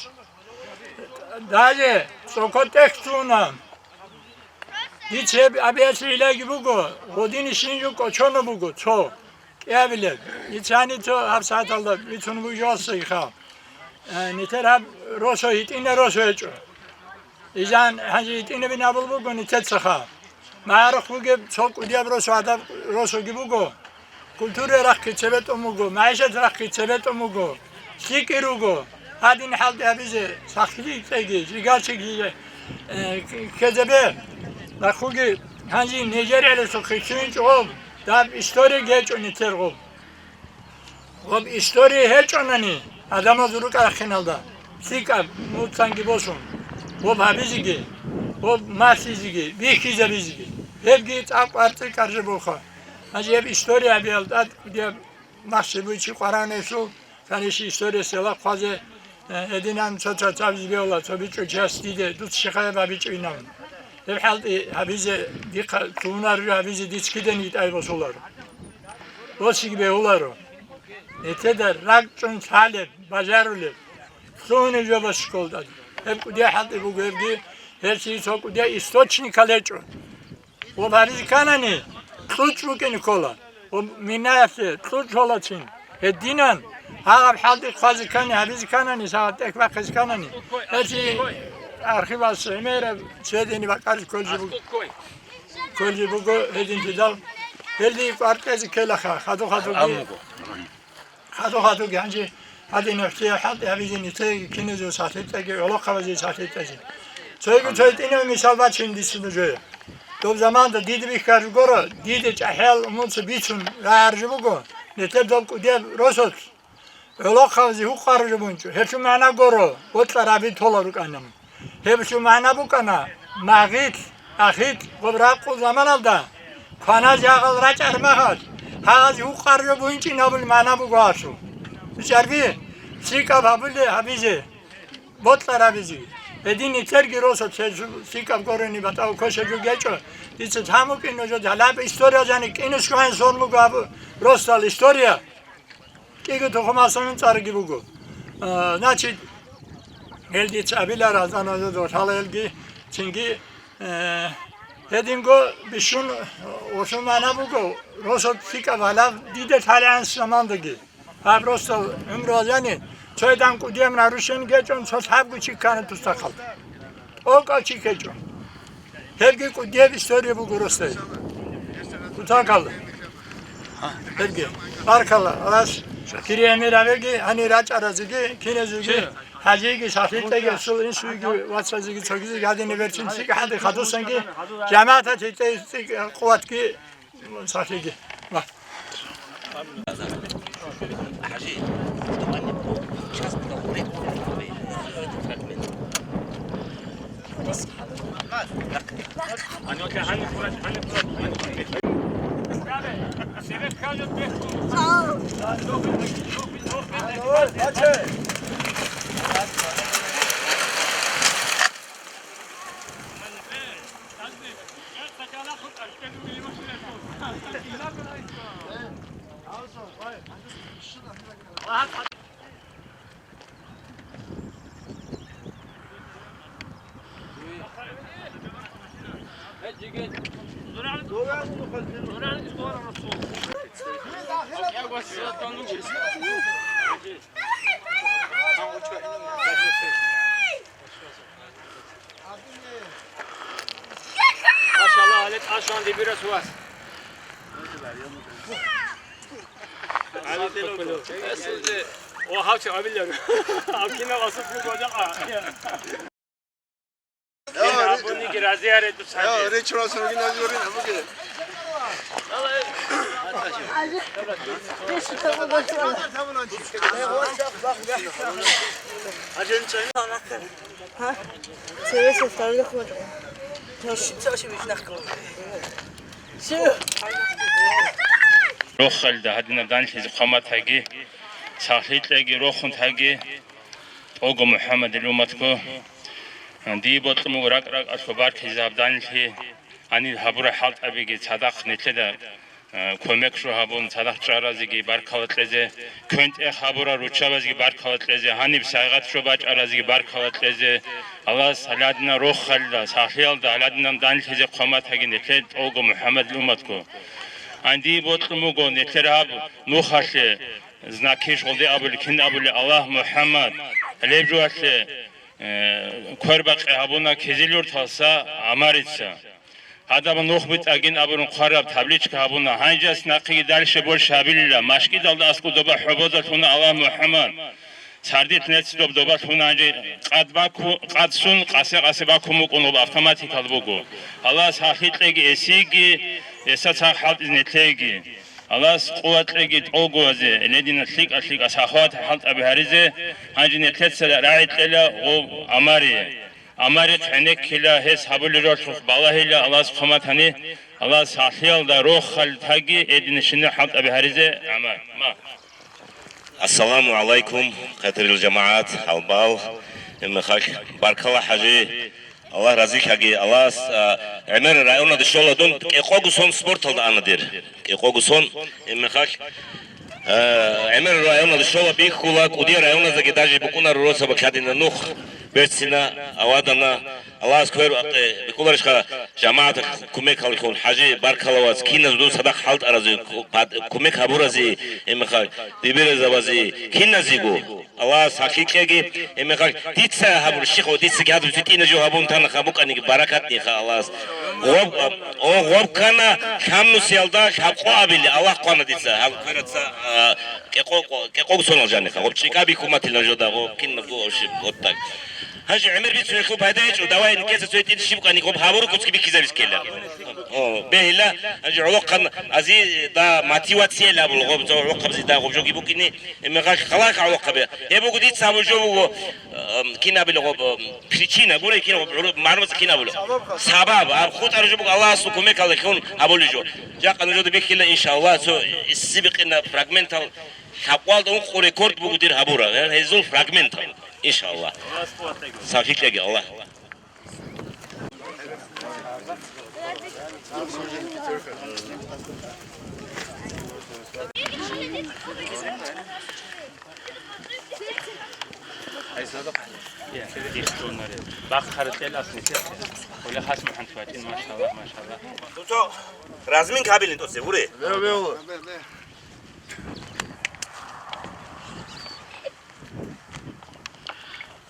Даже цӀоко тӀехь цуна. Дица гьеб абиялъе илаги буго, гъодини щинжу кӀочона буго цо. КӀиабилеб, ицани цо гьабсагӀаталда бицун бугевасайха. Э, нилъер гьаб росо гьитӀина росо гьечӀо. Изан гьанже гьитӀинабин абул буго нилъецаха. МагӀарухъ бугеб цо кӀудияб росо гьадаб росоги буго. Культура рахъги цебетӀун буго, магӀишат рахъги цебетӀун буго, лъикӀи руго. Гьадин хӀалтӀи гьабизе сахлъи цӀеги, жигарчиги, э, ккезабе. Нахъуги гьанже Нижериялъухъе чуинчӀо гъоб, даб история гьечӀо нилъер гъоб. Гъоб история гьечӀонани, гӀадамазул рукӀа-рахъиналда лъикӀаб муцанги босун, гъоб гьабизеги, гъоб малъизеги, бихьизабизеги, гьебги цӀакъ арцӀи каржебулха. Гьанже гьеб история гьабиялда тӀад кӀудияб махщел бугищ къваранесул, канищ историясела хъвазе, э, гьединан цо-цо цабизе бегьула, цо бичӀчӀичияс диде, дуца щихъаяб гьабичӀо инан. Гьеб хӀалтӀи гьабизе дихъа, цунаржо гьабизе дица киданиги тӀай босуларо. Босиги бегьуларо. Нилъеда ракӀчӀун лъалеб, бажарулеб, лъугьунеб жо босизе ккола тӀад. Гьеб кӀудия хӀалтӀи буго гьебги, гьелъие цо кӀудия источникал гьечӀо. Ва гьабизе кканани, кьучӀ букӀине ккола. Ва минаялъе кьучӀ гьолацин. Гьединан, гьагъаб хӀалтӀи хъвазе ккани, гьабизе кканани, сагъат тӀехь бахъизе кканани, гьелъие архивалъ гӀемераб сведения бакӀалъ кколги буго, кколги буго гьединлъидал. Гьелъие кӀвар кьезе ккелаха, хадур-хадурги. Хадур-хадурги гьанже гьадин нугӀлъи хӀалтӀи гьабизе нилъееги киназул сахлъи тӀаги, гӀолохъабазул сахлъи тӀази. Цойги цо гьитӀинав мисал бачин дица нужее. Доб заманда дида бихьараб гуро, дида чӀахӀиял умуца бицун рагӀаржи буго, нилъер доб кӀудияб росулъ гӀолохъабазе гьукъаржи бунчӀо. Гьелъул магӀна гуро, бокьараби тола рукӀана. Гьеб щун магӀна букӀана, магъилъ, ахикь, гъоб ракъул заманалда, кваназ ягъал рачӀар магъалъ, гьагъаз гьукъаржо бугьинчӀин абулеб магӀна буго гьалъул. БичӀарби, лъикӀаб гьабулеб гьабизе, бокьарабизе. Гьедин нилъерги росо цо лъикӀаб гурони батӀа квешаб жо гьечӀо, дица тамукӀин нужеда гьалаб история жани кӀинусго гьансон буго абу росдал история. КӀиго тухумалъун цӀарги буго. А, значит, гьел дица абилар, гьазаназда лъала гьелги, цинги, э, гьединго бищун, гъолъул магӀна буго, росо лъикӀаб гьалаб диде лъалегӀан замандаги. Гьаб росдал гӀумру гьазани, цоядан кӀудияб нарушение гьечӀун, цо лъабго чи ккана тустахъалда. ТӀокӀав чи ккечӀо. Гьебги кӀудияб история буго росдае. Кутакалда. Гьебги. Баркалла. Алас кири гӀемер гьабеги, гьанир рачӀаразеги, киназеги, хӀажиги, сахлъи тӀеги, усул инсуеги, вацазеги, цогизеги гьадинаб берцин цӀикӀ гьади хадусанги, жамагӀаталъе тӀе-, цӀикӀ къуватги, сахлъиги. Ва. Машалла, гьале тӀашан дибирас вас. О, гьав чи абилан. Гьав кинав асухъе бажа. Абуниги рази аре дуца. Речурас ругин азурин абуге. Рохалда гьадинаб данлъизе хъвамат гьаги, сахлъи кьеги, рохун таги, тӀолго МухӀаммадил умматго. Дие бокьун буго ракӀ-ракӀалъул баркизе гьаб данлъи, гьаниб гьабурал хӀалтӀабиги цадахъ нилъеда, э, кумек жо гьабун, цадахъ чӀаразеги баркала кьезе, квен-тӀех гьабурал руччабазеги баркала кьезе, гьаниб сайгъат жо бачӀаразеги баркала кьезе. Аллагьас гьаладина рохалда, сахлъиялда гьаладинаб данлъизе хъвамат гьаги нилъер тӀолго МухӀаммадил умматго. Гьаниб бокьун буго нилъер гьаб нухалъе, знакиш гъолде абули, кин абули, Аллагь МухӀаммад, гьеб жугьалъе, э, квербакъи гьабуна Кизилюрталса Амарица. Гьадаб нух битӀагин абурун хъвараб табличка гьабуна, гьанжас нахъеги дальше больше гьабилила, машкидалда аскӀоб доба хӀобозалъуна Аллагь МухӀаммад. Цардилъ нецц доб доба лъуна гьанже къад баку-, къад сун къасе-къасе бакун букӀун, об автоматикал буго. Аллагьас гьалъи кьеги эсиги, эса цадахъ хӀалтӀизе нилъееги. Аллагьас къуват кьеги тӀолгоязе, гьедина лъикӀа-лъикӀа сахават хӀалтӀаби гьаризе, гьанже нилъеца рагӀи кьела гъов Амарие. Амарихъ гӀенеккила, гьес гьабулел ролъухъ балагьила, Аллагьас хъваматани, Аллагьас гьалъиялда рохал таги, гьедина щинал хӀалтӀаби гьаризе, Амар. Ма. Ассаламу гӀалайкум, хатирил жамагӀат, гьалбал, гьеб мехалъ баркала, ХӀажи, Аллагь разилъаги, Аллагьас, а, гӀемер районалде щола дун, кӀикъого сон спорталда ана дир. КӀикъого сон, гьеб мехалъ, а, гӀемер районалде щола бихьула, кӀудиял районаздаги даже букӀунаро росаба кадина нух, берцина, авадана, Аллагьас квер бикъуларищха жамагӀаталъ кумекаллъун, ХӀажи, баркала вац, киназ дун цадахъ хӀалтӀаразе, ку-, пад-, кумек гьабуразе, гьеб мехалъ дибиразабазе, киназего. Аллагьас гьалъи кьеги, гьеб мехалъ дица гьабур, щихъ, ва дицаги гьадур, цитӀина жо гьабун тана, хабукъаниги баракатниха Аллагьас. Гъоб-, о, гъоб ккана лъабнусиялда лъабкъо абили, Аллагь хъвана дица, гьаб квераца, а, кӀикъо-, кӀикъого сонал жаниха, гъоб чӀикӀаби хьуматилан жода, гъоб кинабго вообще, вот так. Гьанже гӀемер бицунелъул пайда гьечӀо, давай никеца цо гьитӀин щиб кани гъоб гьабуру куцги бихьизабиз ккела. О, бегьила, гьанже гӀолохъан ази да мотивация лабул гъоб, цо гӀолохъабзи да гъоб жоги букӀини, гьеб мехалъ халахъ гӀолохъабе. Гьеб буго дица гьабул жо буго, эм, кинабил гъоб, эм, причина, гуре кин гъоб, гӀуруб, мармуца кинабил. Сабаб, аб хутӀар жо буго Аллагьасул кумекаллъун гьабулел жо. Жакъа нужеда бихьила, иншаллагь, цо исси бикъина фрагментал. Лъабкъоялда ункъо рекорд буго дир гьабура, э, гьезул фрагментал, иншаллагь. Сахлъи кьеги, Аллагь. Бахъ харакьел асни. Оля хас мухӀан туатин, машалла, машалла. Разминка гьабилин тӀосе, гуре? Бе, бе, бе.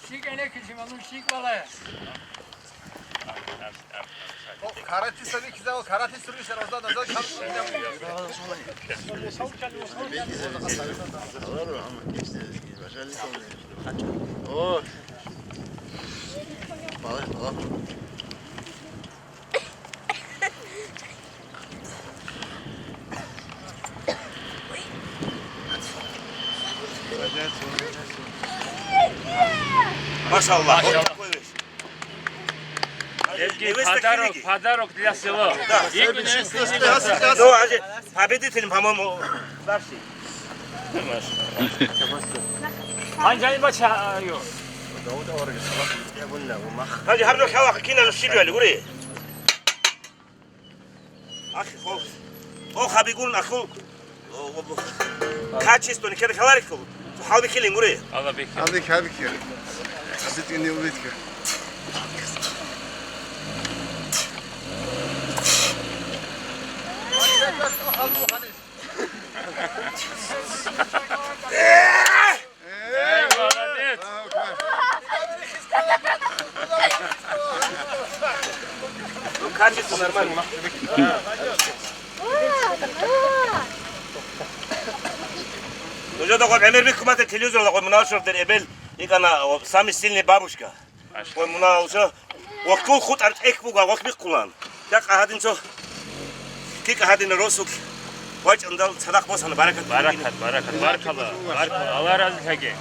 Шик гӀенеккичи, мамун, шик балая. Карате саби кизава, карате сури саразда назад кам. О. Балай, балай. Машалла. Вот такой вещь. Эбги невеста подарок, книги. Подарок для села. Да. Игры. Ну, а же победитель, по-моему, старший. Гьанже бача, ё. Гьанже гьаб жо хӀалахъ кинаб щиб гьали, гури? Ахи, хол. О, хабигун ахул. Качество никер халарикул. Халбихилин гури. Алла бихьа. Алла бихьа, бихьа. Абитин не улитка. Эй, молодец. Ну, качество нормально. Нужеда гъоб гӀемер бихьумател телевизорла гъоб мунагьал шортер эбел икӀана, о, самый сильный бабушка. Гъоб мунагьал шо, вахкул хутӀар тӀехь буга, вахбихъулан. Дакъа гьадин цо, кика гьадин росулъ вачӀандал цадахъ босана, баракат. Баракат, баракат, баркала, баркала, Алла разилъаги.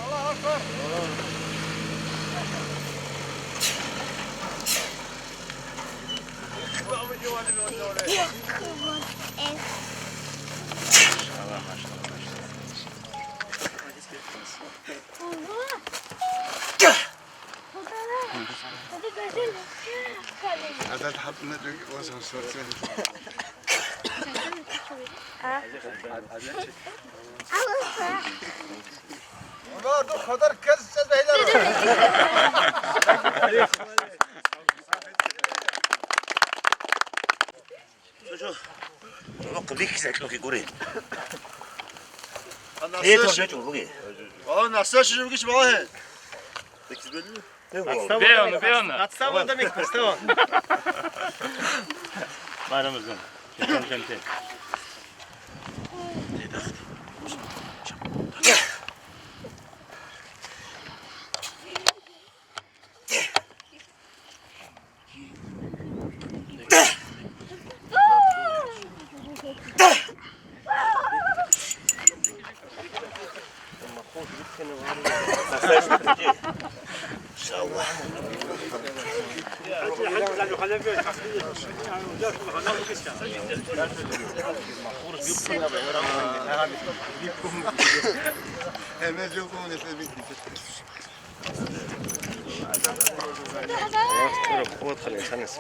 Азад хатӀна дунги осо соцен. Умар, ду ходар кез чӀезбегьиларо. Цо-цо. Рокъ бихьизай лъухи гури. Ана Э, сеш-, тохе чӀур буги. Ана сеш жугиш балагье. Беона, беона. Отстава да мик, отстава. Барамыздан. Чемпион, чемпион.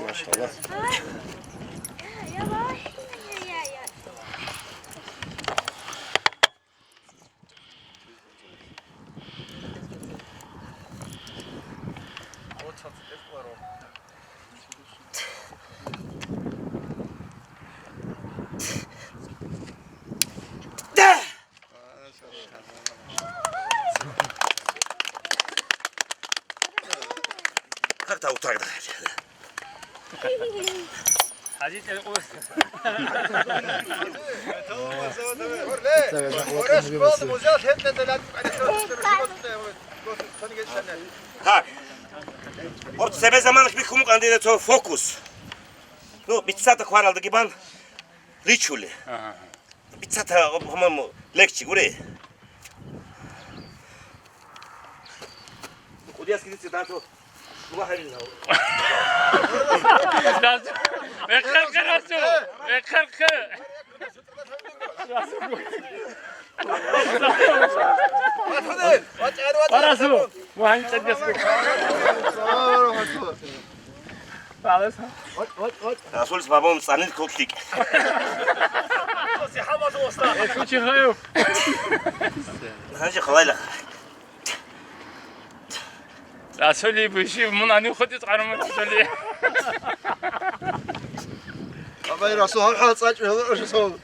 Машалла. Как-то вот так, да. Так. Вот цебе заманах бихьун букӀана дида цо фокус. Ну, биццата кваралдаги бан ричуле. Ага. Биццата, по-моему, легче гури. Кудияс кидице дато. Шуба гьарил гьав. Расул, вехъерхъе, Расул, вехъерхъе. Расул, ва гьанин цӀедесго. Расулис бабун цӀанил кукълъикӀ. Э, кучи хаюв. Гьанже халайла. Расули буши мун ани хутӀи цӀаруман Расули. Абай Расул гьаб хӀал цӀачӀ гьалар Расул.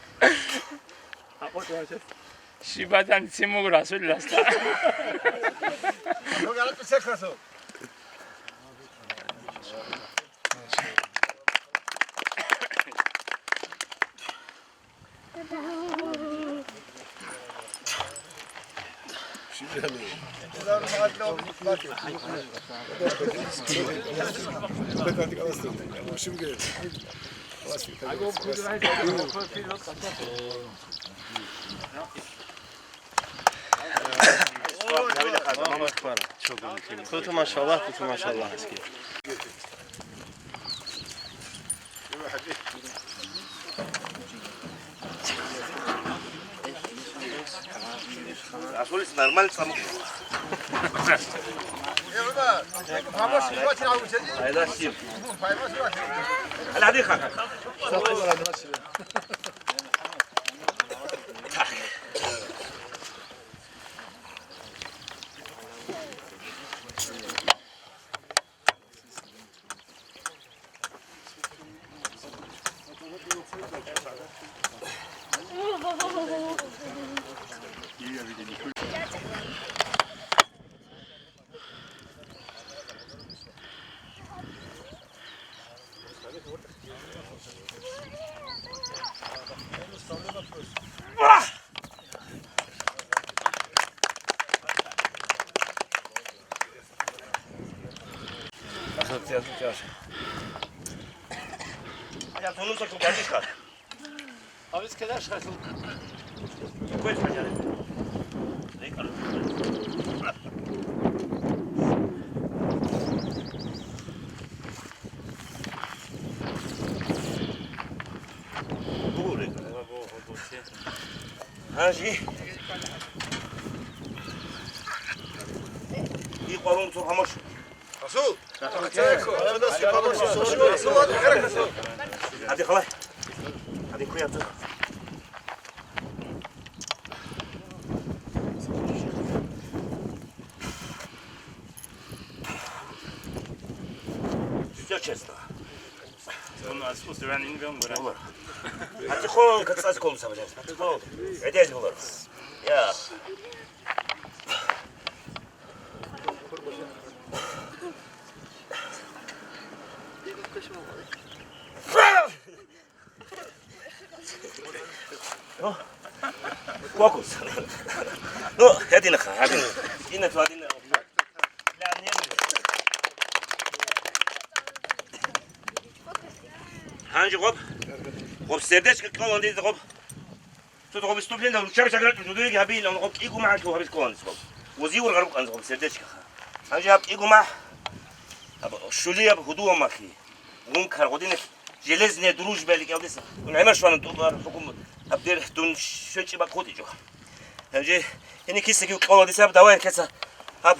Щибадан цимуг Расул ласта. Ну, гьалар цӀе Расул. Туту, машаллагь, туту, машаллагь, аски. Асулис нормально сам. Айда, сим. Гьале, гьадин, ха. Я тунуса кукаришка. А вы скажешь, что... Какой специалист? Гьанжи. И къварун цо гьамаш. Расул! Гьади халай. Гьади куя цо. Всё честно. Он отсутствует, не вел, говорят. Олар. Гьади хон кацӀас кколса бажарас. Гьади хон. Гьедез олар. Я. Кокус. Ну, гьединаха, гьедин. Ина ту гьадин. Гьанже гъоб, гъоб сердечко кколан дида гъоб. Цо гъоб выступление, лучшаб шаграт жудуеги гьабилан гъоб кӀиго махӀалъул гьабил кколан дида гъоб. Узивур гъаруб къанз гъоб сердечкаха. Гьанже гьаб кӀиго махӀ, гьаб щулияб гьудула махьи. Гъункар гъодинаб железная дружба ликӀалдаса. Гун гӀемер щвана тӀубар хӀукумат. Гьаб дер дун щвечӀеб бакӀ хутӀичӀо. Гьанже гьениб кисаги кьола дица гьаб давай ккеца гьаб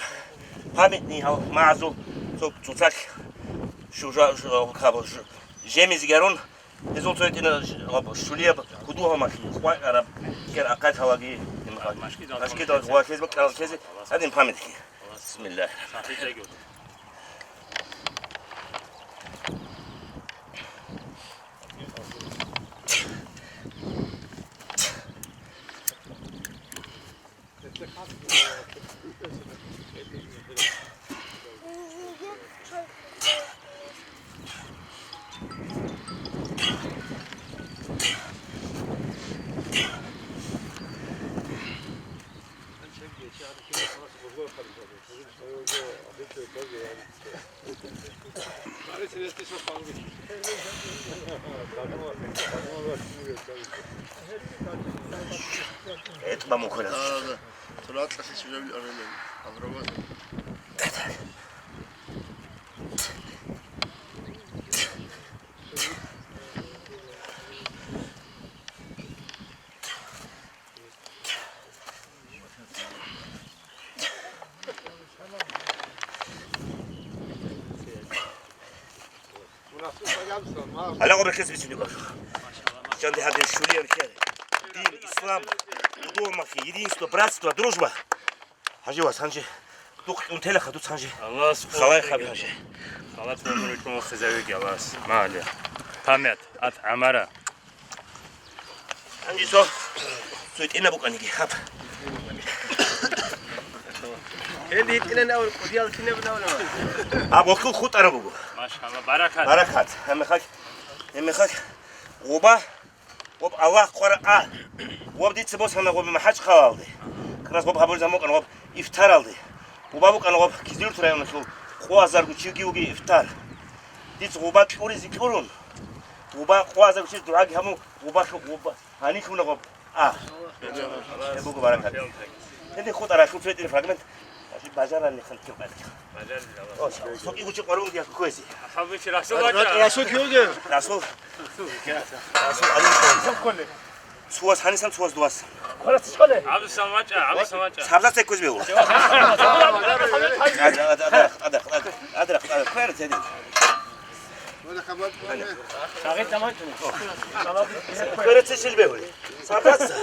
памятный гьал магӀазул цо-, цоцалъ шу-, жа-, шу-, каб-, жу-, жемизги гьарун, гьезул цо гьитӀина ж-, гьаб щулияб гьудул гьамалъи, къвакӀараб кер ахъат гьалаги, машкидал гьуа ккезе бакӀарал ккезе гьадин памятки. Бисмиллагь. ГӀетӀ бамухъулев. Гьале гъоб рехсез бицунеб бакӀ. Жанде гьадин щулияр ккере. Дин, ислам, гьудул махьи, единство, братство, дружба. Гьанже вас, гьанже. Духъ унтелаха дуц гьанже. Аллагьас халай хаб гьанже. Халат гьумру кумухъизавиги Аллагьас. Магьале. Памят, ат гӀамара. Гьанже цо, цо гьитӀина букӀаниги, гьаб. Гьел гьитӀина навр, кӀудиял кинаб навр? Гьаб вахъул хутӀараб буго. Машалла, баракат. Баракат. Гьамихъак, гьамихъак, гъуба, гъоб Аллагь хъвара а. Гъоб дица босана гъоб МахӀачхъалалде. Как раз гъоб гьабулзаб букӀана гъоб ифтаралде. Гъуба букӀана гъоб Кизилюрт районалъул къо азарго чиги вуги ифтар. Дица гъуба кьуризе кьурун. Гъуба къо азарго чиги дугӀаги гьабун, гъубалъул гъуба. Гьанихьуна гъоб. А. Гьеб буго баракат. Гьенде хутӀа рахил цветир фрагмент. Бажарани хан кив къайх. О, сокъи гучи къварун диас квези. Хабичи Расул вача. Расул кивге. Расул. Расул алин. Цуас гьанисан цуас дуас. Абдусам вача, Абдусам вача. Сабза цеккуз беу. Ада, ада, ада, ада, ада, ада, ада, ада, ада, ада, ада, ада, ада, ада, ада, ада, ада, ада, ада, ада, Кверецесил бегьули. Сабраца.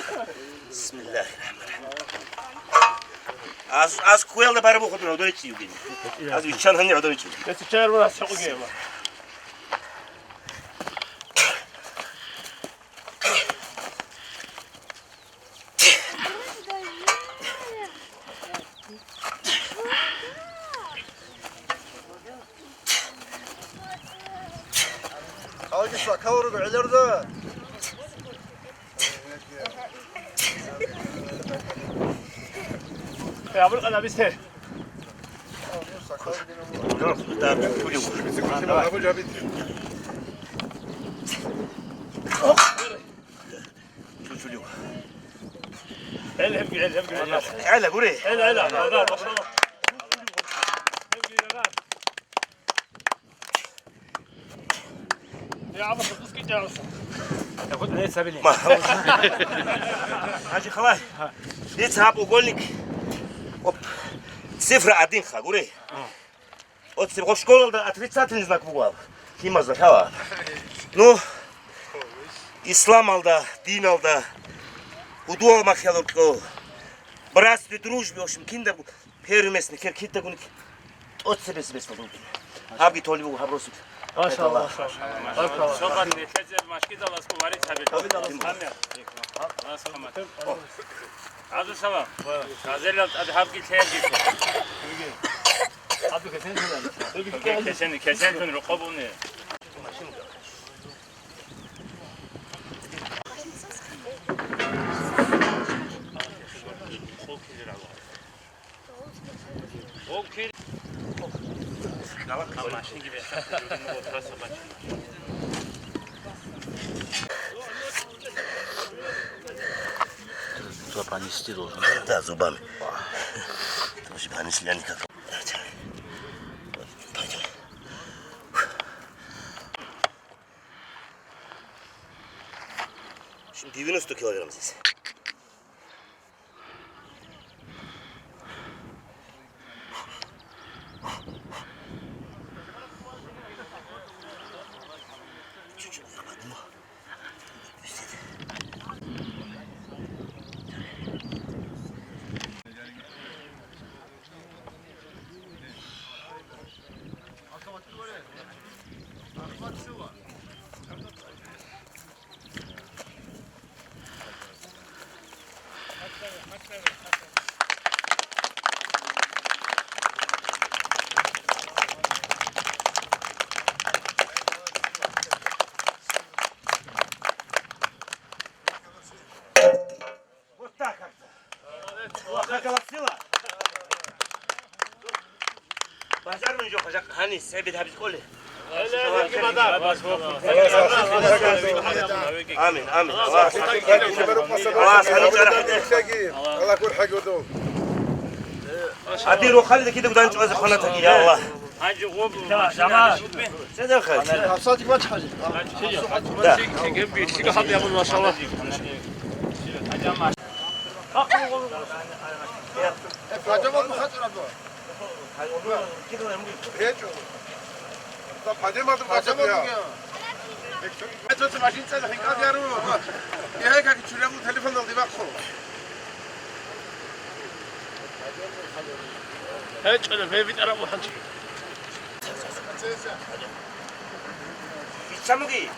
Бисмиллагьир рахӀманир рахӀим. Аз, аз куялда барабу хутур гӀодоричи югин. Аз виччан гьанни гӀодоричи. Эци чаяр вара сакъугеба. Алги сакал руго гӀеларда. Абул къана бисте. Да, чучулев. Чучулев. Гьел, гьел, гьел, гьел, гьел. Гьела, гури. Гьел, гьел, гьел. Я, абу, пускай, я, абу. Ма, Гьажи халай. Дица гьаб угольник. Оп. Цифра один ха, гури. Оцеб гъо школалда отрицательный знак буго аб. Лъимазда лъала. Ну, исламалда, диналда, гьудуал махъялда кьо. Братстве, дружбе, в общем, кинда бу-, первый местный кер кидагуник тӀоцебесеб месталда вукӀине. Гьабги толеб буго гьаб росулъ. Машалла, машалла. Баркалла. Цо бан нилъезе машгидаласго варид гьабе. Алас хамат. Азу салам. Газелал тӀад гьабги лъеги. Абу кесен салам. Кесен, кесен тун рукъобуни. Зуб понести должен, да? Да, зубами. Тоже понесли они как. Пойдем. Девяносто килограмм здесь. Вот так как-то. Аллах оголосила. Бажарман жо хажак гьани себет гьабиз кӀоле. Амин, амин. Аллагь, Аллагь, Аллагь, Аллагь, гурхӀа гудул. Ади рухалида кида гудан чӀвазе хванатаги, я Аллагь. Гьанже гъоб машина. Седер хай. Абсатик бач, хажи. Да. Машина, машина, машина. Гьажамал мухатӀараб. ГьечӀо. Гьажамал гьечӀо. ГьечӀо, машин цӀалахӀи кӀадяру. Гьай, как чурабул телефоналде бахъо. ГьечӀо, гьеб битӀараб мухӀанчи. Исламуги.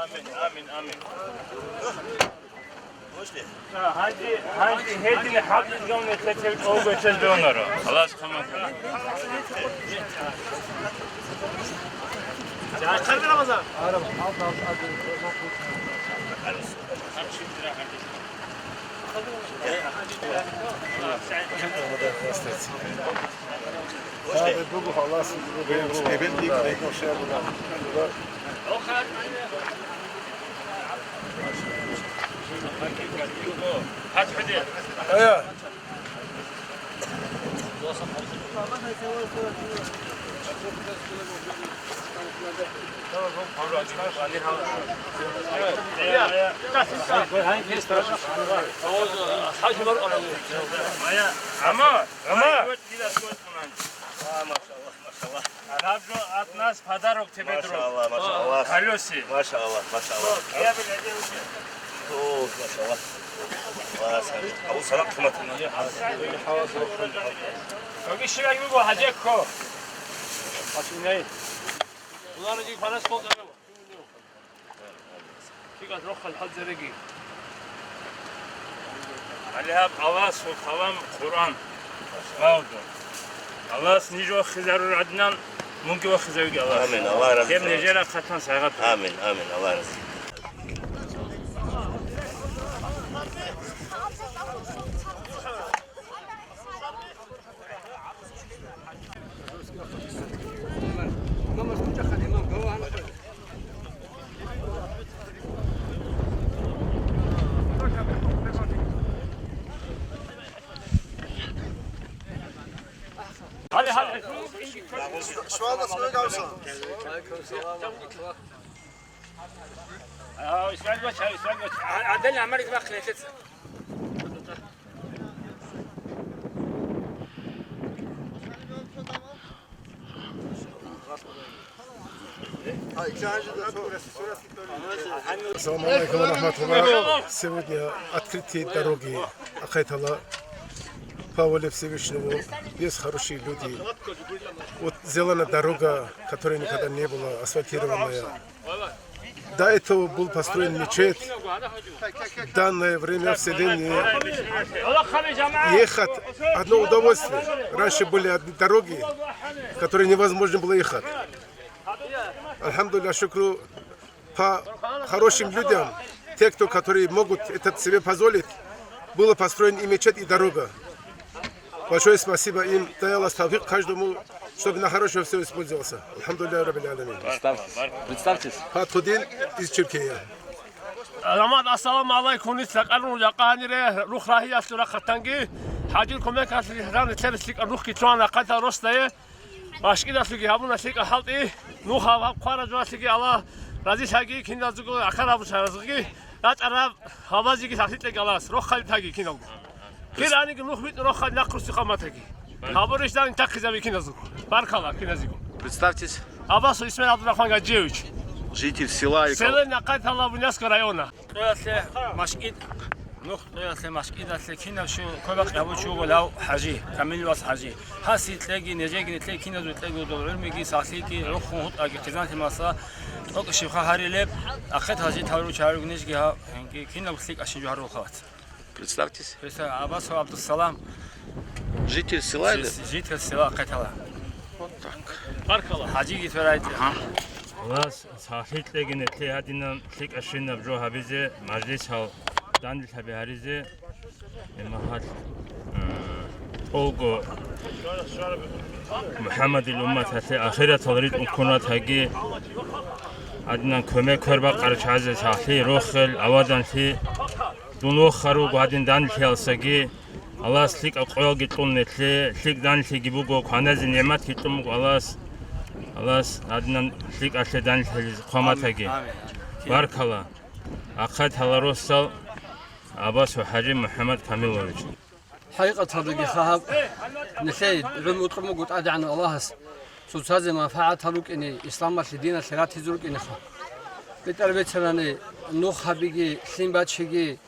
Амин, амин, амин. Гьанже, гьанже гьедин хӀакъ жавне цецел кӀолго чездунаро. Халас, тамам. Амма, амма. Араб жо, от нас подарок тебе, друг. Машалла, машалла. Колёси. Машалла, машалла. Я бы хотел. О, машалла. Ва салам. Абу салам хӀурмат. Йоги щиб буго, хӀажекко. Машинай. Улараги панас кол дарава. Кигат рохал хӀалзареги. Гьале гьаб Аллагьасул калам Къуръан. Правда. Аллагьас ниж вахизарур гӀадинан, мунги вахизавиги Аллагьас. Амин. Аллагь рази. Гьеб нижера хъатан сайгъат. Амин, амин. Аллагь рази. Гьале, гьале. Суал, суал, суал. А, Исмаил бач, а, Исмаил бач. А, а, дали гӀамарги бахъи нилъеца. Ассаламу алейкум ва рахматуллах. Сегодня открытие дороги Ахъайтала по воле Всевышнего. Есть хорошие люди. Вот сделана дорога, которая никогда не была асфальтированная. До этого был построен мечеть. В данное время в селении ехать одно удовольствие. Раньше были одни дороги, которые невозможно было ехать. Альхамдулилля, шукру по хорошим людям, те, кто, которые могут это себе позволить, было построен и мечеть, и дорога. Большое спасибо им. Дай Аллах тавфик каждому, чтобы на хорошее все использовался. Альхамдулилля раббил алямин. Представьтесь. Представьтесь. Фатхудин из Черкея. Рамад, ассаламу алайкум, ница къарун жакъанире, рух рагьиялъур рахъатанги, хӀажил кумекалъе ран лъебес лъикӀаб рухги чӀван рахъатал росдае. МашкӀидалъуги гьабуна лъикӀа хӀалтӀи, нуха гьаб хъвара жоялъеги Аллагь разилъаги, киназего ахар гьабучаразги, рачӀараб гьабазеги сахлъи кьеги Аллагьас, рохъали таги киналго. Кир аниги нух витӀун рохъали нахъруси хъаматаги. Гьабурищ дан тахъизаби киназего. Баркала киназего. Представьтесь. Абасов Исмаил Абдурахман Гаджиевич. Житель села Икал. Село Нахъайтала Буйнакского района. Къоялъе машкӀид, нух къоялъе машкӀидалъе кинаб щу квебакъи гьабучи вуго лав ХӀажи, Камил вас ХӀажи. Гьаси кьеги, нижеги кьеги, киназул кьеги, гӀурмиги, сахлъиги, рухун гьутӀаги, хъизанлъи масала, тӀокӀ щибха гьарилеб, ахъет гьажи тавру чагӀаруги нижги гьаб, кинаб лъикӀа щинжу гьарулха вац. Представьтесь. Гьеса Абасов Абдуссалам. Житель села или? Жи-, житель села Ахъайтала. Так. Баркала. ХӀажиги тверайте. Ага. Вас сахлъи кьеги нилъее гьадинаб лъикӀабщинаб жо гьабизе, мажлисал данделъаби гьаризе, имагьал, э, тӀолго МухӀаммадил умматалъе ахиратал ритӀун ккунатаги, гьадинан кумек квербакъарачазе сахлъи, рохел, аваданлъи, дун вохар вуго гьадин данделъиялсаги, Аллагьас лъикӀаб къоялги кьун нилъе, лъикӀ данлъиги буго, кваназе нигӀматги кьун буго Аллагьас. Аллагьас гьадинаб лъикӀалъе данлъизе хъваматаги. Амин, амин. Баркала. Ахъайтала росдал Абасов ХӀажи МухӀаммад Камилович. ХӀакъикъаталдаги хаб нилъее гӀумру кьун буго ТӀадегӀанав Аллагьас цоцазе манфагӀатал рукӀине, исламалъе, диналъе ратизе рукӀинеха. БетӀер бицанани, нух гьабиги, лъим бачиги,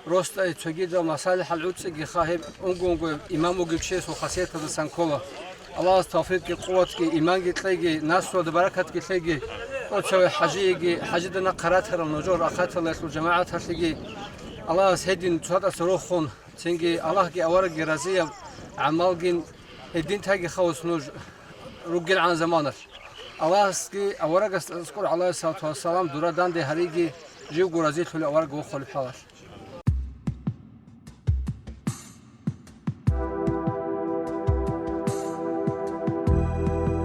росдае цогидал масалихӀал гӀуцӀиги ха гьеб унго-унгояб имам вугев чиясул хасияталдасан ккола. Аллагьас тавфикъги, къуватги, иманги кьеги, наслуялда баракатги лъеги, тӀоцеве ХӀажиеги, ХӀажида нахъа ратарал нужер ахъаталъул жамагӀаталъеги. Аллагьас гьедин цоцаздаса рохун, цинги Аллагьги аварагги разияб гӀамалгин гьедин таги хавус нуж ругелгӀан заманалъ. Аллагьасги аварагасда аскӀор, гӀалайгьиссалату вассалам, дура данде гьариги, живго разилъулев авараг вохулеб хӀалалъ.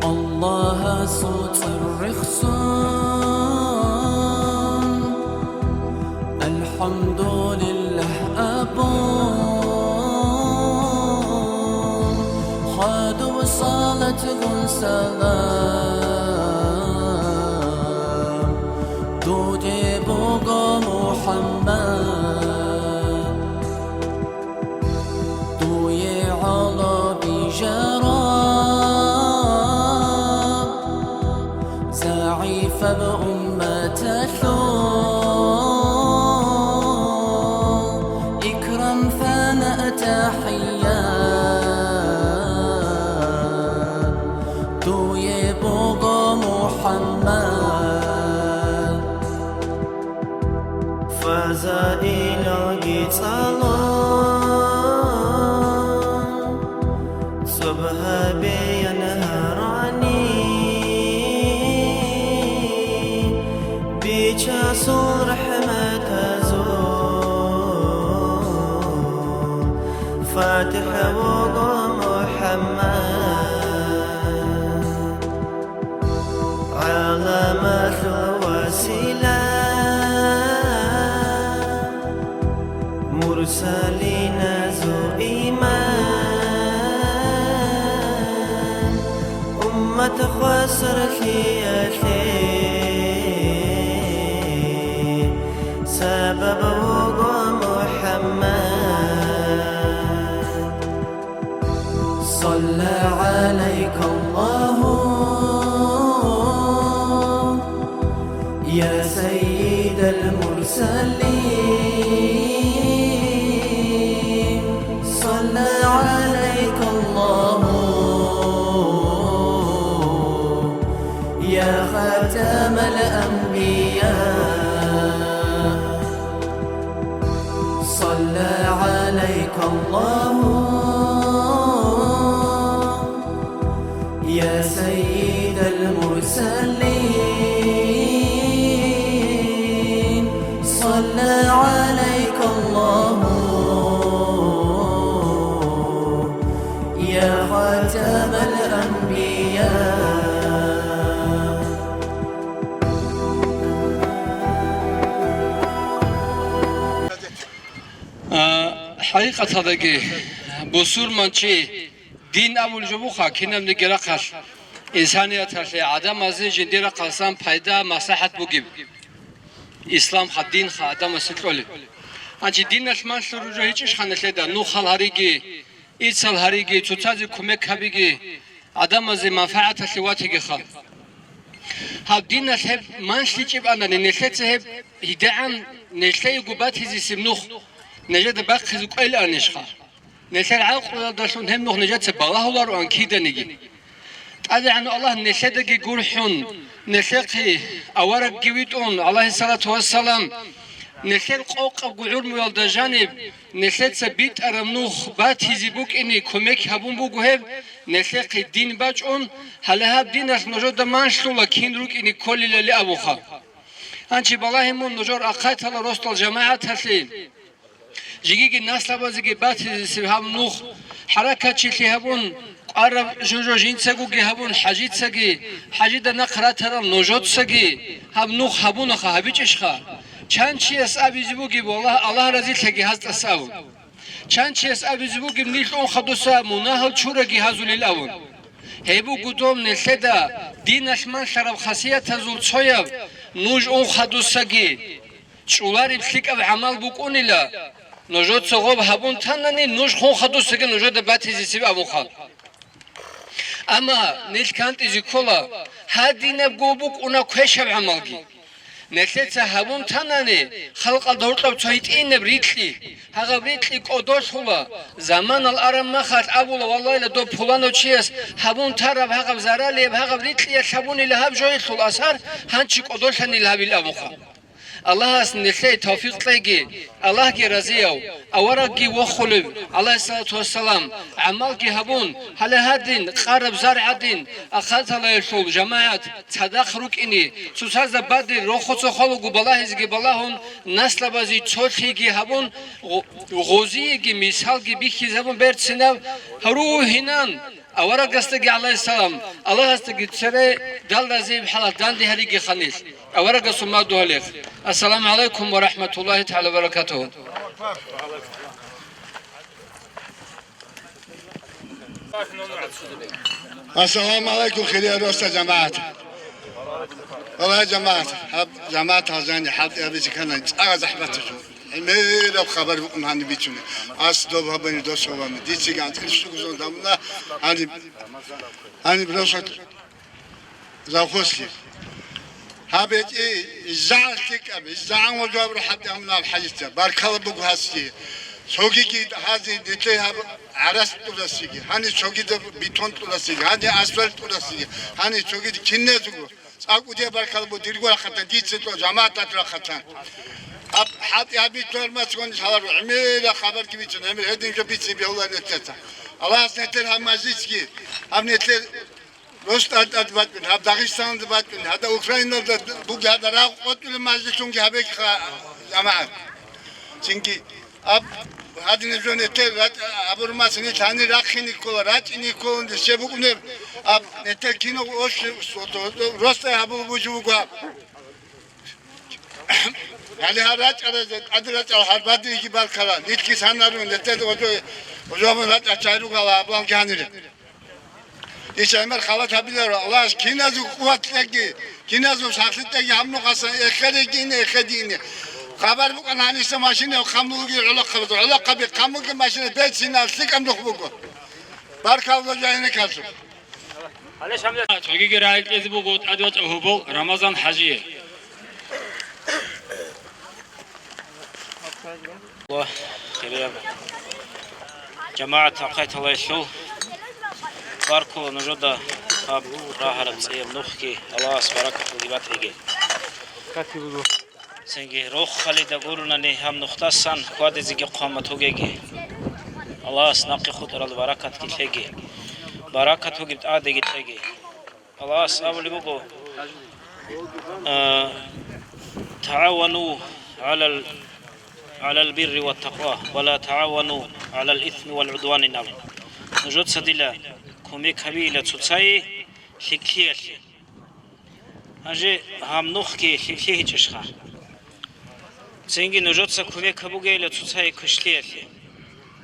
Аллагьасул цӀар рехсон, АлхӀамдулиллагь абун, хадуб салатгун салам, дуде буго МухӀаммад. Дуе гӀоло бижараб, загӀипаб умматалъул, Вуго МухӀаммад, гӀаламалъул васила, мурсалиназул имам, уммат хвасарлъиялъе сабаб вуго МухӀаммад. صلى عليك الله يا سيد المرسلين، صلى عليك الله يا خاتم الأنبياء. صلى عليك الله يا سيد المرسلين، صلى عليك الله يا خاتم الأنبياء. А, хӀакъикъаталдаги, бусурманчи дин абулеб жо буха кинабниги рахъалъ, инсанияталъе, гӀадамазе жиндир рахъалъан пайда, маслахӀат бугеб. Исламха, динха гӀадамасе кьолеб. Гьанже диналъ малъулеб жо гьечӀищха нилъеда, нухал гьариги, ицал гьариги, цоцазе кумек гьабиги, гӀадамазе манфагӀаталъе ватигиха. Гьаб диналъ гьеб малъичӀеб анани, нилъеца гьеб гьедигӀан нилъеего батизесеб нух нижеда бахъизе кӀвелаанищха? Нилъер гӀакълуялдалъун гьеб нух нижеца балагьулароан киданиги. ТӀадегӀанав Аллагь нилъедаги гурхӀун, нилъехъе аварагги витӀун, гӀалайгьиссалату вассалам, нилъер къокъабго гӀумруялда жаниб нилъеца битӀараб нух батизе букӀине кумек гьабун буго гьеб, нилъехъе дин бачӀун, гьале гьаб диналъ нужеда малъула кин рукӀине кколелали абуха. Гьанже балагье мун нужер ахъайтала росдал жамагӀаталъе. Жигиги наслабазеги батизесеб гьаб нух, хӀаракатчилъи гьабун, къвараб жужо жинцагоги гьабун, хӀажицаги, хӀажида нахъ ратарал нужецаги гьаб нух гьабунаха, гьабичӀищха? Чан чияс абизе бугеб, Аллагь, Аллагь разилъаги гьаз тӀаса абун. Чан чияс абизе бугеб, нилъ ун хадуса мунагьал чураги гьазулел абун. Гьеб буго доб нилъеда диналъ малъараб хасиятазул цояб, нуж ун хадусаги. ЧӀолареб лъикӀаб гӀамал букӀунила, нужеца гъоб гьабун танани, нуж хун хадусаги нужеда батизесеб абуха. Амма нилъ кантӀизе ккола, гьадинабго букӀуна квешаб гӀамалги. Нилъеца гьабун танани, халкъалда гьоркьоб цо гьитӀинаб рикьи, гьагъаб рикьи кӀодолъула, заманал араб махалъ абула, валлагьила, доб пуланав чияс гьабун тараб гьагъаб заралияб гьагъаб рикьиялъ гьабунила гьаб жоялъул асар гьанчи кӀодолъанила гьабил абуха. Аллагьас нилъее тавфикъ кьеги, Аллагьги разияв, аварагги вохулев, гӀалайгьиссалату вассалам, гӀамалги гьабун, гьале гьадин, къараб зар гӀадин, ахъаталаялъул жамагӀат цадахъ рукӀине, цоцазда бадри рохуца хвалаго балагьизеги балагьун, наслабазе цолъиги гьабун, гъу-, гъозиеги мисалги бихьизабун берцинаб гьару гьинан, аварагасдаги, гӀалайгьиссалам, Аллагьасдаги цере дал разияб хӀалалъ данде гьариги ханилъ. Аварагасул мадугьалихъ. Ассаламу гӀалайкум ва рахӀматуллагьи тагӀала ва баракатугьу. Ассаламу гӀалайкум, хириял росдал жамагӀат. Валлагь, жамагӀат, гьаб жамагӀат гьалжани хӀалтӀи гьабизе ккани цӀакъ захӀматалъун. ГӀемераб хабар букӀун гьаниб бицунеб. Ас доб гьабуни дос гьабуни. Дициги анцӀила щугузун гьабуна гьаниб, гьаниб росулъ завхозлъи. Гьаб гьечӀи, иззагӀан лъикӀаб, иззагӀан вагӀза гьабураб хӀалтӀи гьабуна гьаб хӀажица. Баркала буго гьасие. Цогиги гьазе нилъее гьаб гӀарац тӀурасиги, гьаниб цогида бетон тӀурасиги, гьаниб асфальт тӀурасиги, гьаниб цогида киназего. ЦӀакъ кӀудияб баркала буго дирго рахъатан, дица кьо, жамагӀаталъул рахъатан. Гьаб хӀалтӀи гьаб битӀараб мацӀгун лъаларо, гӀемераб хабарги бицун, гӀемер гьедин жо бицине бегьуларо нилъеца. Аллагьас нилъер гьаб мажлисги, гьаб нилъер росдал тӀад бачӀун, гьаб Дагъистаналда бачӀун, гьадаб Украиналда бугеб гьадаб рагъ къотӀулеб мажлисунги гьабеха, жамагӀат. Цинги гьаб Гьадинаб жо нетер рачӀ-, абурмас нилъ гьанир рахъине ккола, рачӀине кколин, щеб букӀунеб, аб, нетер кино ос-, ростай гьабулеб буго аб. Гьале гьар рачӀаразе, тӀаде рачӀал гьар бадриги баркала, нилъги санарун, нетер ожо-, ожобун рачӀа чай ругала абуанги гьанире. Иш гӀемер халат гьабиларо, Аллагьас киназул къуват кьеги, киназул сахлъи кьеги гьаб нухасан эхеде гьине, эхеде гьине. Хабар букӀана гьаниса машина хъамулги гӀолохъабазул, гӀолохъаби хъамулги машина бецинал лъикӀаб нух буго. Баркалла жагьинекалъул. Цогиги рагӀи кьезе буго тӀадвачӀав гьобол Рамазан ХӀажие. Аллагь, хирияб жамагӀат, ахъайталайилъул баркула нужеда гьаб рагьараб цӀияб нухги, Аллагьас баракат бугеб батиги. Цинги рохалида гурунани гьаб нухдасан хьвадизеги хъвамат бугеги. Аллагьас нахъе хутӀарал баракатги лъеги, баракат бугеб тӀадеги кьеги. Аллагьас абулеб буго, а, «ТагӀавану гӀалал, гӀалал бирри ва такъва, ва ла тагӀавану гӀалал исми вал гӀудванин», – абун. Нужеца дила кумек гьабейила цоцайе лъикӀлъиялъе. Гьанже гьаб нухги лъикӀлъи гьечӀищха? Цинги нужеца кумек гьабугейила цоцайе квешлъиялъе.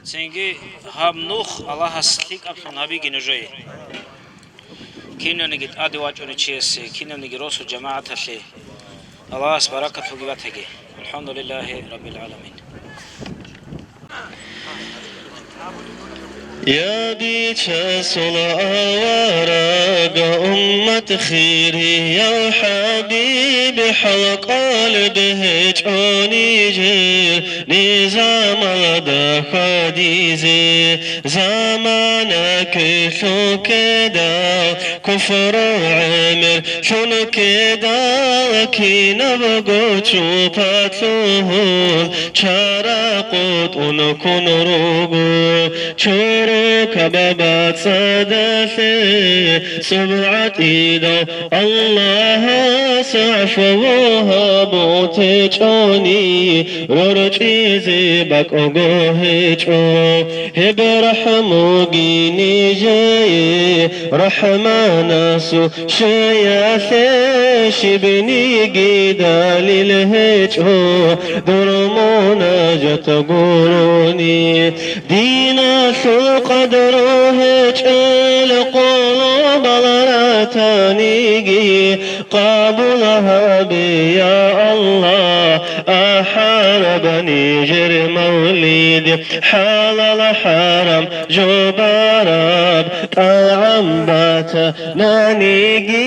Цинги гьаб нух Аллагьас лъикӀаблъун гьабиги нужее. Кинавниги тӀаде вачӀунев чиясе, кинавниги росу жамагӀаталъе. Аллагьас баракат бугеб батаги. АлхӀамдулиллагьи раббил гӀаламин. Я бичасул авараг, уммат хирияв хӀабиб, хӀалкъалде гьечӀо нижер низамалда хьвадизе. Замана ккелъуккедал, куфру гӀемер лъунккедал, кинабго чупа лъугьун чара къотӀун ккун руго. Чорокаб бацӀцӀадалъе цӀоб гӀатӀидал, Аллагьас гӀафу гьабун течӀони, рорчӀизе бакӀго гьечӀо. Гьеб рахӀмуги нижее РахӀманасул шаялъе, щибниги далил гьечӀо дур мунажат гурони. Диналъул къадру гьечӀел къулубал ратаниги, къабул гьабе, я Аллагь, ахӀараб нижер мавлид. ХӀалал-хӀарам жубараб тӀагӀам батананиги,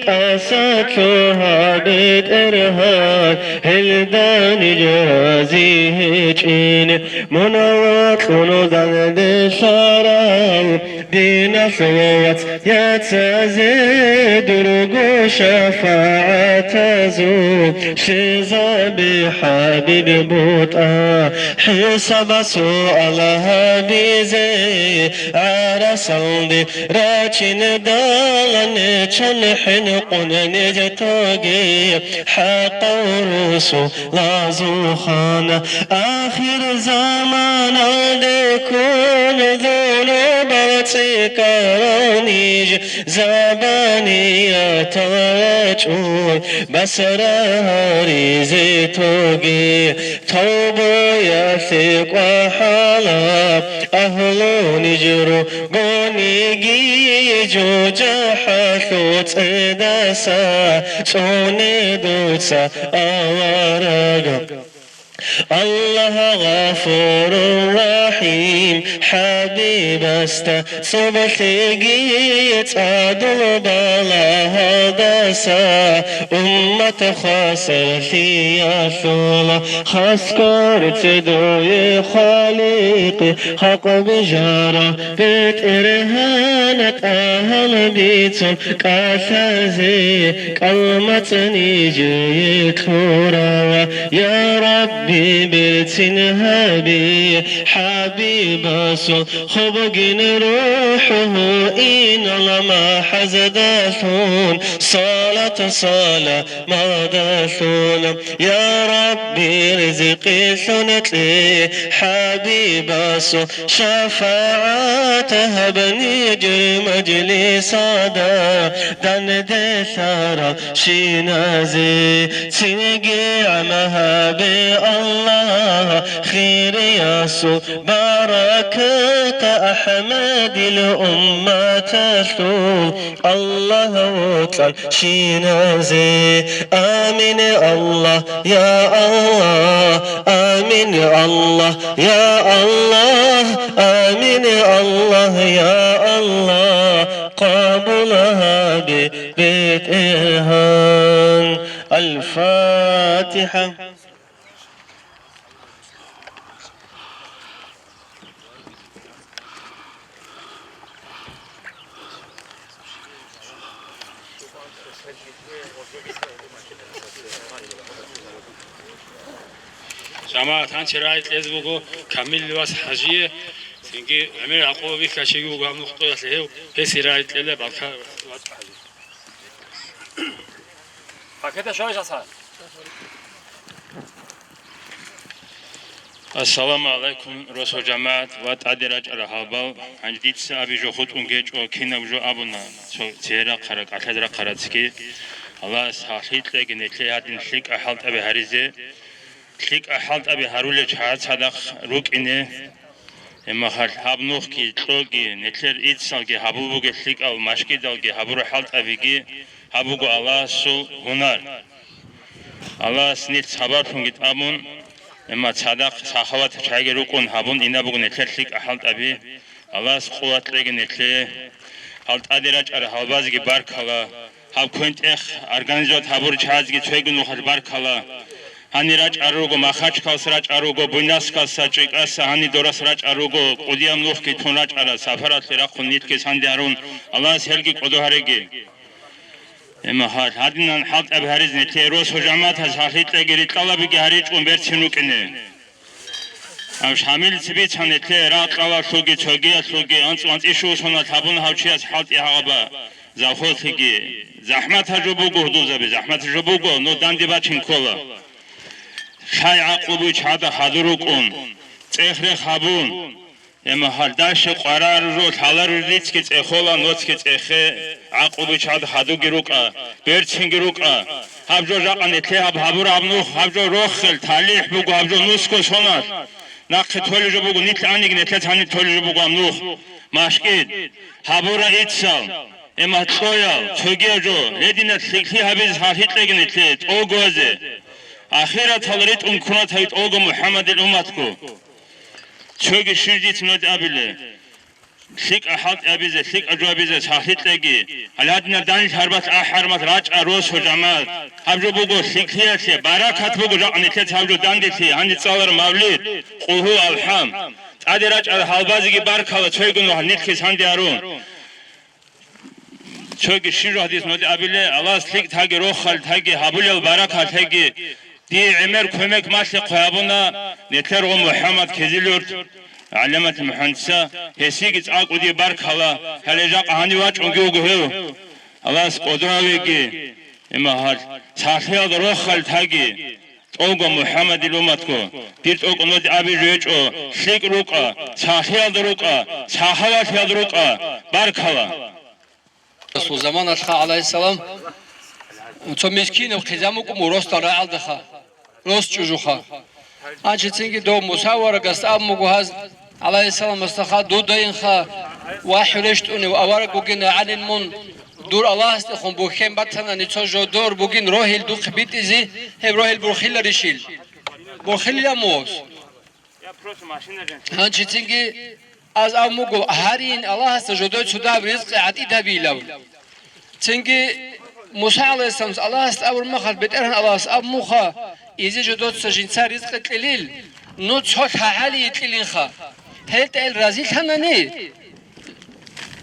тӀаса лъугьа, БетӀергьан, гьелда ниж рази гьечӀин. Мун вокьун данделъарал диналъул вацал яцазе, дурго шафагӀатазул щвезабе, ХӀабиб, бутӀа. ХӀисаб-суал гьабизе гӀарасалде рачиндал, нечан хӀинкъун ниж тоге, хӀакъав русул лазухъана. Ахир заманалде ккун зунубал цӀикӀкӀарал ниж, забаниятал рачӀун басра гьаризе тоге. Тавбаялъе кӀвахӀала, агьлу ниж ругониги, жужахӀалъул цӀедаса цӀуне дуца, авараг. Аллагь Гъафурур Рахим, ХӀабибасда цӀублъиги, цӀадул балагьалдаса уммат хвасарлъиялъула. Хас ккарце дуе, Халикъ, хакъ бижарав БетӀергьан, тӀагьал бицун кӀалъазе, кӀалмацӀ нижее кьурав, я Рабби, Берцин гьаби ХӀабибасул хобгин рухӀ, инал махӀаздалъун салат, саламалдалъун. Я Рабби, ризкъилъун кье ХӀабибасул шафагӀат, гьаб нижер мажлисалда данделъарал щиназе. Цинги гӀама гьабе, Аллагь, хириясул баракат, АхӀмадил умматалъул Аллагь вокьа щиназе. Амин, Аллагь, я Аллагь, амин, Аллагь, я Аллагь, амин, Аллагь, я Аллагь, къабул гьабе, БетӀергьан. Аль-Фатиха. ЖамагӀат, гьанже рагӀи кьезе буго Камил вас ХӀажие, цинги ГӀемер Якъубовихьа чиги вуго гьаб нухтӀоялъе гьев, гьесие рагӀи кьела Балка вацӀцӀа ХӀажи. Пакета щвай жаса. Ассаламу гӀалайкум, росо жамагӀат ва тӀаде рачӀарал гьалбал. Гьанже дица аби жо хутӀун гьечӀо, кинаб жо абуна цо цее рахъарал, кӀалъазе рахъарал ццги. Аллагьас гьалъи кьеги нилъее гьадин лъикӀа хӀалтӀаби гьаризе. ЛъикӀа хӀалтӀаби гьарулел чагӀаз цадахъ рукӀине. Гьеб мехалъ гьаб нухги, кьоги, нилъер иццалги гьабул бугеб лъикӀал машгидалги гьабураб хӀалтӀабиги гьаб буго Аллагьасул гьунар. Аллагьас нилъ сабаблъунги тӀамун, амма цадахъ сахаватал чагӀиги рукӀун гьабун ина буго нилъер лъикӀа хӀалтӀаби. Аллагьас къуват кьеги нилъее. Гьал тӀаде рачӀарал гьалбазеги баркала. Гьаб квен-тӀех организовать гьабурал чагӀазеги цойгун нухалъ баркала. Гьанир рачӀарал руго, Махачкалас рачӀарал руго, Буйнакскалса, ЧӀикӀаса, гьанир дорас рачӀарал руго, кӀудияб нухги тун рачӀарал сапаралъе рахъун нилъги санде гьарун, Аллагьас гьелги кӀодо гьареги. Гьеб мехалъ гьадинан хӀалтӀаби гьаризе нилъее росо жамагӀатас гьалъи кьеги рикьалабиги гьаричӀун берцин рукӀине. Гьав Шамилица бицана нилъее ракьалалъулги цогиялъулги анцӀ-анцӀила соналъ гьабуна гьав чияс хӀалтӀи гьагъаба завхозлъиги. ЗахӀматаб жо буго, гьудулзаби, захӀматаб жо буго, но данде бачин ккола. Лъай гӀакълу буй чагӀада хадур рукӀун, цӀех-рех гьабун, гьеб мехалъ дальше къварараб жо, лъалареб жо дицги цӀехола, ноцги цӀехе, гӀакълу буй чагӀада хадурги рукӀа, берцинги рукӀа. Гьаб жо жакъа нилъее гьаб гьабураб нух, гьаб жо рохел, талихӀ буго гьаб жо нусго соналъ. Нахъе толеб жо буго, нилъ аниги нилъеца гьаниб толеб жо буго гьаб нух. Машгид, гьабура иццал, гьеб мехалъ кьоял, цогиял жо, гьединал лъикӀлъи гьабизе гьалъи кьеги нилъее, тӀолгоязе. Ахиратал ритӀун ккунатаги тӀолго МухӀаммадил умматго. Цоги щиб дица нуде абилеб? ЛъикӀа хӀалтӀи гьабизе, лъикӀа жо гьабизе сахлъи кьеги. Гьале гьадинаб данил гьарбалъ ахӀармалъ рачӀа росо жамагӀат. Гьаб жо буго лъикӀлъиялъе, баракат буго жакъа нилъеца гьаб жо данделъи, гьаниб цӀалараб мавлид, къулгьу, алхӀам. ТӀаде рачӀарал гьалбазеги баркала, цойгун ва нилъги санде гьарун. Цоги щиб жо гьадиз нуде абилеб, Аллагьас лъикӀ таги, рохал таги, гьабулел баракат лъеги. Дие гӀемер кумек малъихъе гьабуна нилъер гъо МухӀаммад Кезилюрт, гӀалимат МухӀаммадица, гьесиеги цӀакъ кӀудияб баркала, гьале жакъа гьанив вачӀунги вуго гьев. Аллагьас кӀодо гьавеги, имагьал, сахлъиялда рохал таги, тӀолго МухӀаммадил умматго, дир тӀокӀ нуде абизе гьечӀо, лъикӀ рукӀа, сахлъиялда рукӀа, сахавалъиялда рукӀа, баркала. Расул заманалъха, гӀалайгьиссалам, цо мискинаб хъизан букӀун буго росдал рагӀалдаха, рос чӀужуха. Гьанчицинги дов Муса аварагас абун буго гьаз, гӀалайгьиссаламасдаха, дудайинха вахӀю рещтӀунев авараг вугин гӀалин мун, дур Аллагьасдехун бухьен батанани цо жодор бугин рогьил духъе битӀизе, гьеб рогьил бурхиларищил? Бурхилила мугьос. Гьанчицинги аз абун буго, гьарин Аллагьасда жодой цо дагьаб ризкъи гӀатӀид гьабилав. Цинги Муса гӀалайгьиссаламас Аллагьасда абураб мехалъ, БетӀергьан Аллагьас абун буха, изе жодоца жинца ризкъи кьелил, ну цо лъагӀалие кьилинха. ГьелтӀа ил разилъанани,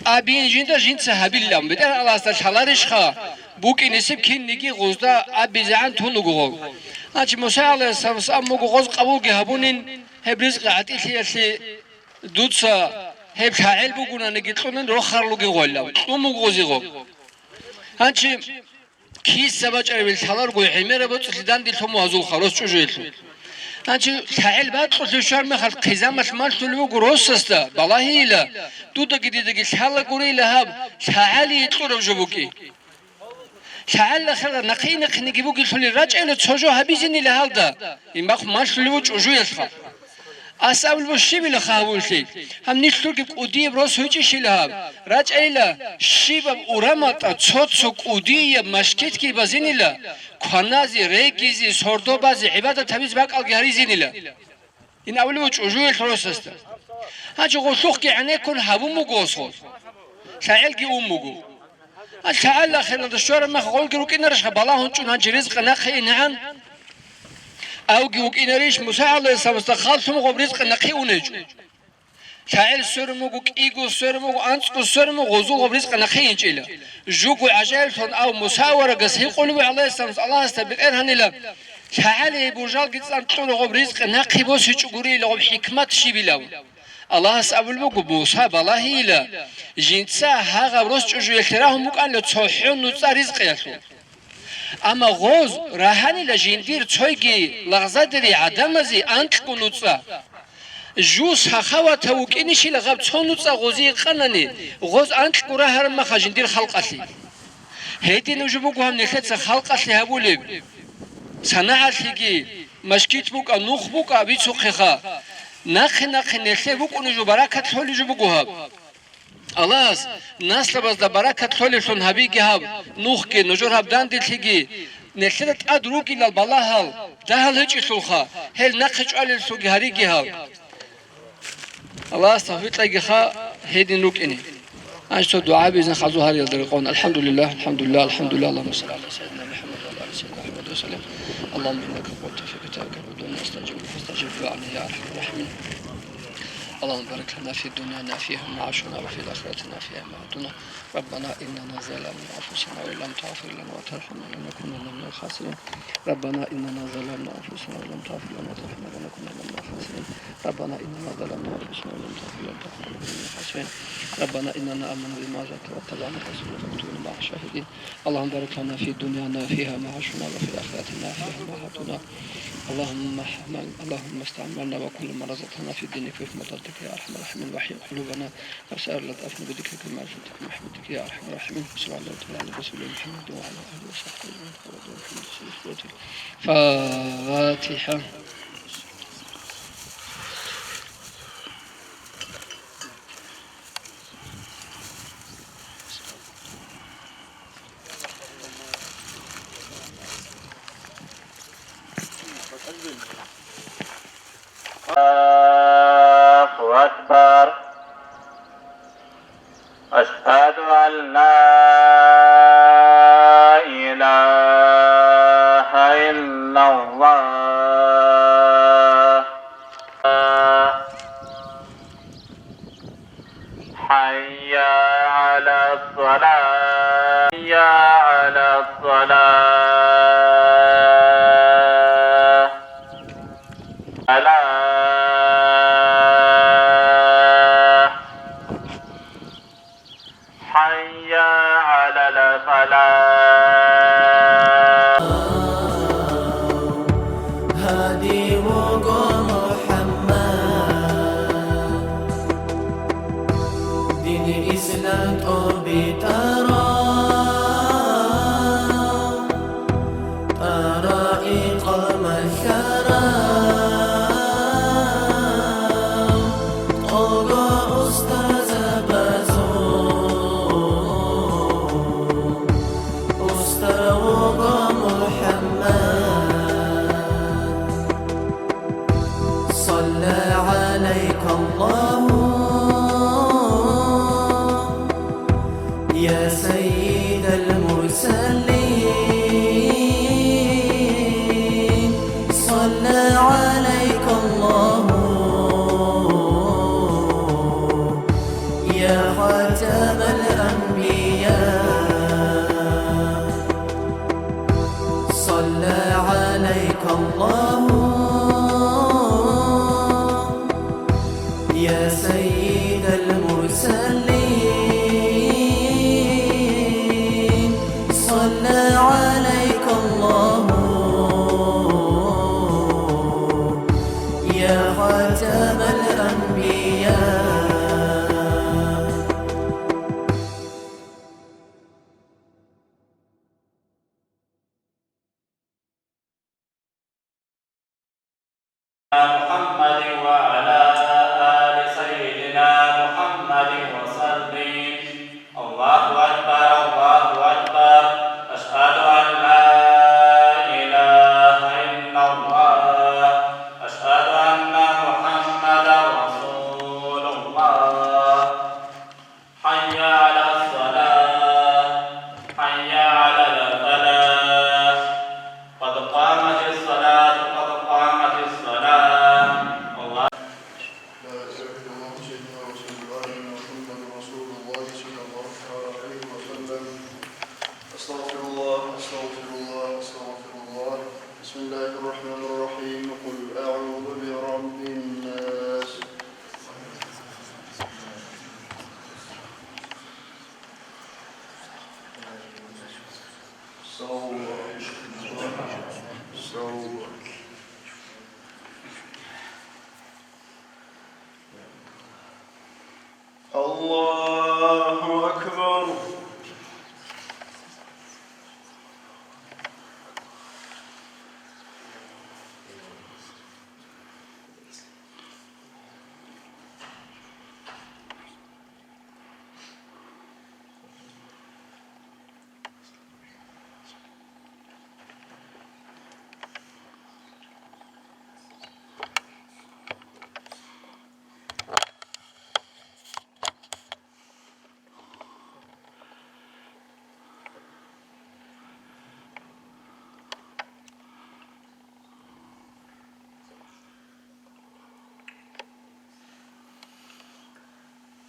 абин жинда жинца гьабилилан, БетӀергьан Аллагьасда лъаларищха, букӀинесеб кинниги гъузда абизегӀан тун вуго. Гьанчи Муса гӀалайгьиссаламас абун буго, гъоз къабулги гьабунин, гьеб ризкъи гӀатӀилъиялъе дуца гьеб лъагӀел бугонаниги кьунин рохарулгин гъолла, кьун буго гъозие гъоб. Гьанчи киса бачӀарабил лъаларго гӀемераб боцӀулъе данделъун буго гьазул хварос чӀужуялъул. Гьанчи лъагӀел бакьулъе щвар мехалъ хъизамалъ малъулеб буго росасда, балагьейила, дудаги дидаги лъалагурейила гьаб лъагӀалие кьураб жо букӀин. ЛъагӀаллахиялда нахъе-нахъеги бугелъулин рачӀайила цо жо гьабизинила гьалда, имахъ малъулев вуго чӀужуялъха. Ас абулеб щибилаха гьавуллъи, гьаб нилъурги кӀудияб рос гьечӀищила гьаб, рачӀайила щибаб ураматӀа цо-цо кӀудияб машгитги базинила, кваназе, регизе, сордо базе, гӀибадат гьабизе бакӀалги гьаризинила. Ин абулеб буго чӀужуялъ росасда. Гьанчи гъуллухъги гӀенеккун гьабун буго осгъо. ЛъагӀелги ун буго. А лъагӀаллахиялда щвараб мехалъ гъолги рукӀинарищха балагьун чӀун гьанчи ризкъи нахъе инегӀан? Авги вукӀинарищ Муса гӀалайгьиссаламасда халлъун гъоб ризкъи нахъе унечӀо? ЛъагӀел сверун буго, кӀиго сверун буго, анцӀго сверун буго, гъозул гъоб ризкъи нахъе инчӀила. Жуго гӀажаиблъун ав Муса аварагас гьикъулев гӀалайгьиссаламас Аллагьасда бетӀергьанила, лъагӀалие бужалги цӀан кьураб гъоб ризкъи нахъе босичӀогурила гъоб хӀикмат щибилав. Аллагьас абулеб буго, Муса, балагьейила, жинца гьагъаб рос чӀужуялъе рагьун букӀанила цохӀо нуцӀа ризкъиялъул. Амма гъоз рагьанила жиндир цойги лагъзадери гӀадамазе анкьго нуцӀа. Жу сахаватав вукӀинищила гъаб цо нуцӀа гъозие къанани, гъоз анкьго рагьараб маха жиндир халкъалъе. Гьединаб жо буго гьаб нилъеца халкъалъе гьабулеб. СанагӀалъеги, машгит букӀа, нух букӀа бицухъеха. Нахъе-нахъе нилъее букӀунеб жо баракат лъолеб жо буго гьаб. Аллагьас наслабазда баракат лъолеблъун гьабиги гьаб, нухги, нужер гьаб данделъиги, нилъеда тӀад ругелал балагьал, дагьал гьечӀелъулха, гьел нахъе чӀвалеллъулги гьариги гьаб. Аллагьас тавфикъ кьегиха гьедин рукӀине. Гьанже цо дугӀа бижизан хазу гьариялда рекъон. الحمد لله، الحمد لله، الحمد لله، اللهم صل على سيدنا محمد وعلى آل سيدنا محمد وسلم. اللهم إنك قلت في كتابك: ادعوني أستجب لكم، فاستجب دعاء يا أرحم الراحمين. اللهم بارك لنا في دنيانا فيها معاشنا، وفي الآخرة فيها معادنا. ربنا إننا ظلمنا أنفسنا وإن لم تغفر لنا وترحمنا لنكونن من الخاسرين. ربنا إننا ظلمنا أنفسنا وإن لم تغفر لنا وترحمنا لنكونن من الخاسرين. ربنا إننا ظلمنا أنفسنا وإن لم تغفر لنا وترحمنا لنكونن من الخاسرين. ربنا إننا آمنا بما أنزلت واتبعنا الرسول فاكتبنا مع الشاهدين. اللهم بارك لنا في دنيانا فيها معاشنا وفي آخرتنا فيها معادنا. اللهم احمل-، اللهم استعملنا وكل ما رزقتنا في دينك في مطاعتك يا أرحم الراحمين، وحي قلوبنا وسائر الأطراف بذكرك ومعرفتك ومحبتك يا أرحم الراحمين. صلى الله تعالى على رسوله محمد وعلى آله وصحبه أجمعين. الفاتحة. الله أكبر. أشهد أن لا إله إلا الله. حي على الصلاة، حي على الصلاة. الفلاح. حي على الفلاح. هادي وقوم محمد، دين الإسلام تربي ترى. طرائق المشرع، طوق أستاذ بازور، أستاذ محمد. صلى عليك الله يا سيد المرسلين، صلى عليك الله يا خاتم الأنبياء، صلى عليك الله. سلم، صلى عليك الله يا خاتم الأنبياء. محمد وعلى آل سيدنا محمد وسلم. الله أكبر، الله أكبر. أشهد أن لا إله إلا الله. أشهد أن محمدا رسول الله. حي على الصلاة، حي على الفلاح، قد قامت الصلاة، قد قامت الصلاة. الله. لا إله إلا الله سيدنا رسول الله محمد رسول الله صلى الله عليه وسلم. أستغفر الله، أستغفر الله، أستغفر الله. بسم الله الرحمن الرحيم. قل أعوذ برب الناس. سوى. سوى. الله أكبر.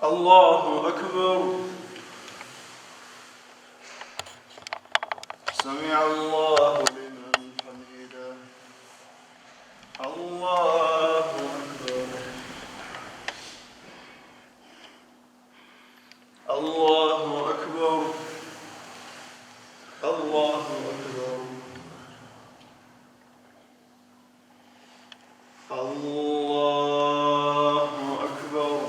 الله أكبر. سمع الله لمن حمده. الله أكبر. الله أكبر. الله أكبر. الله أكبر.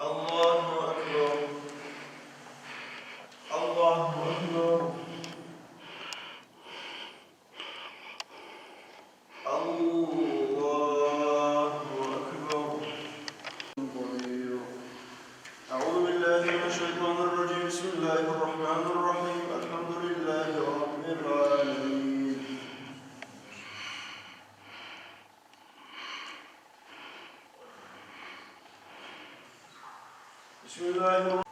الله أكبر. الله أكبر. الله أكبر. أعوذ بالله من الشيطان الرجيم. بسم الله الرحمن الرحيم. الحمد لله رب العالمين. بسم الله الرحمن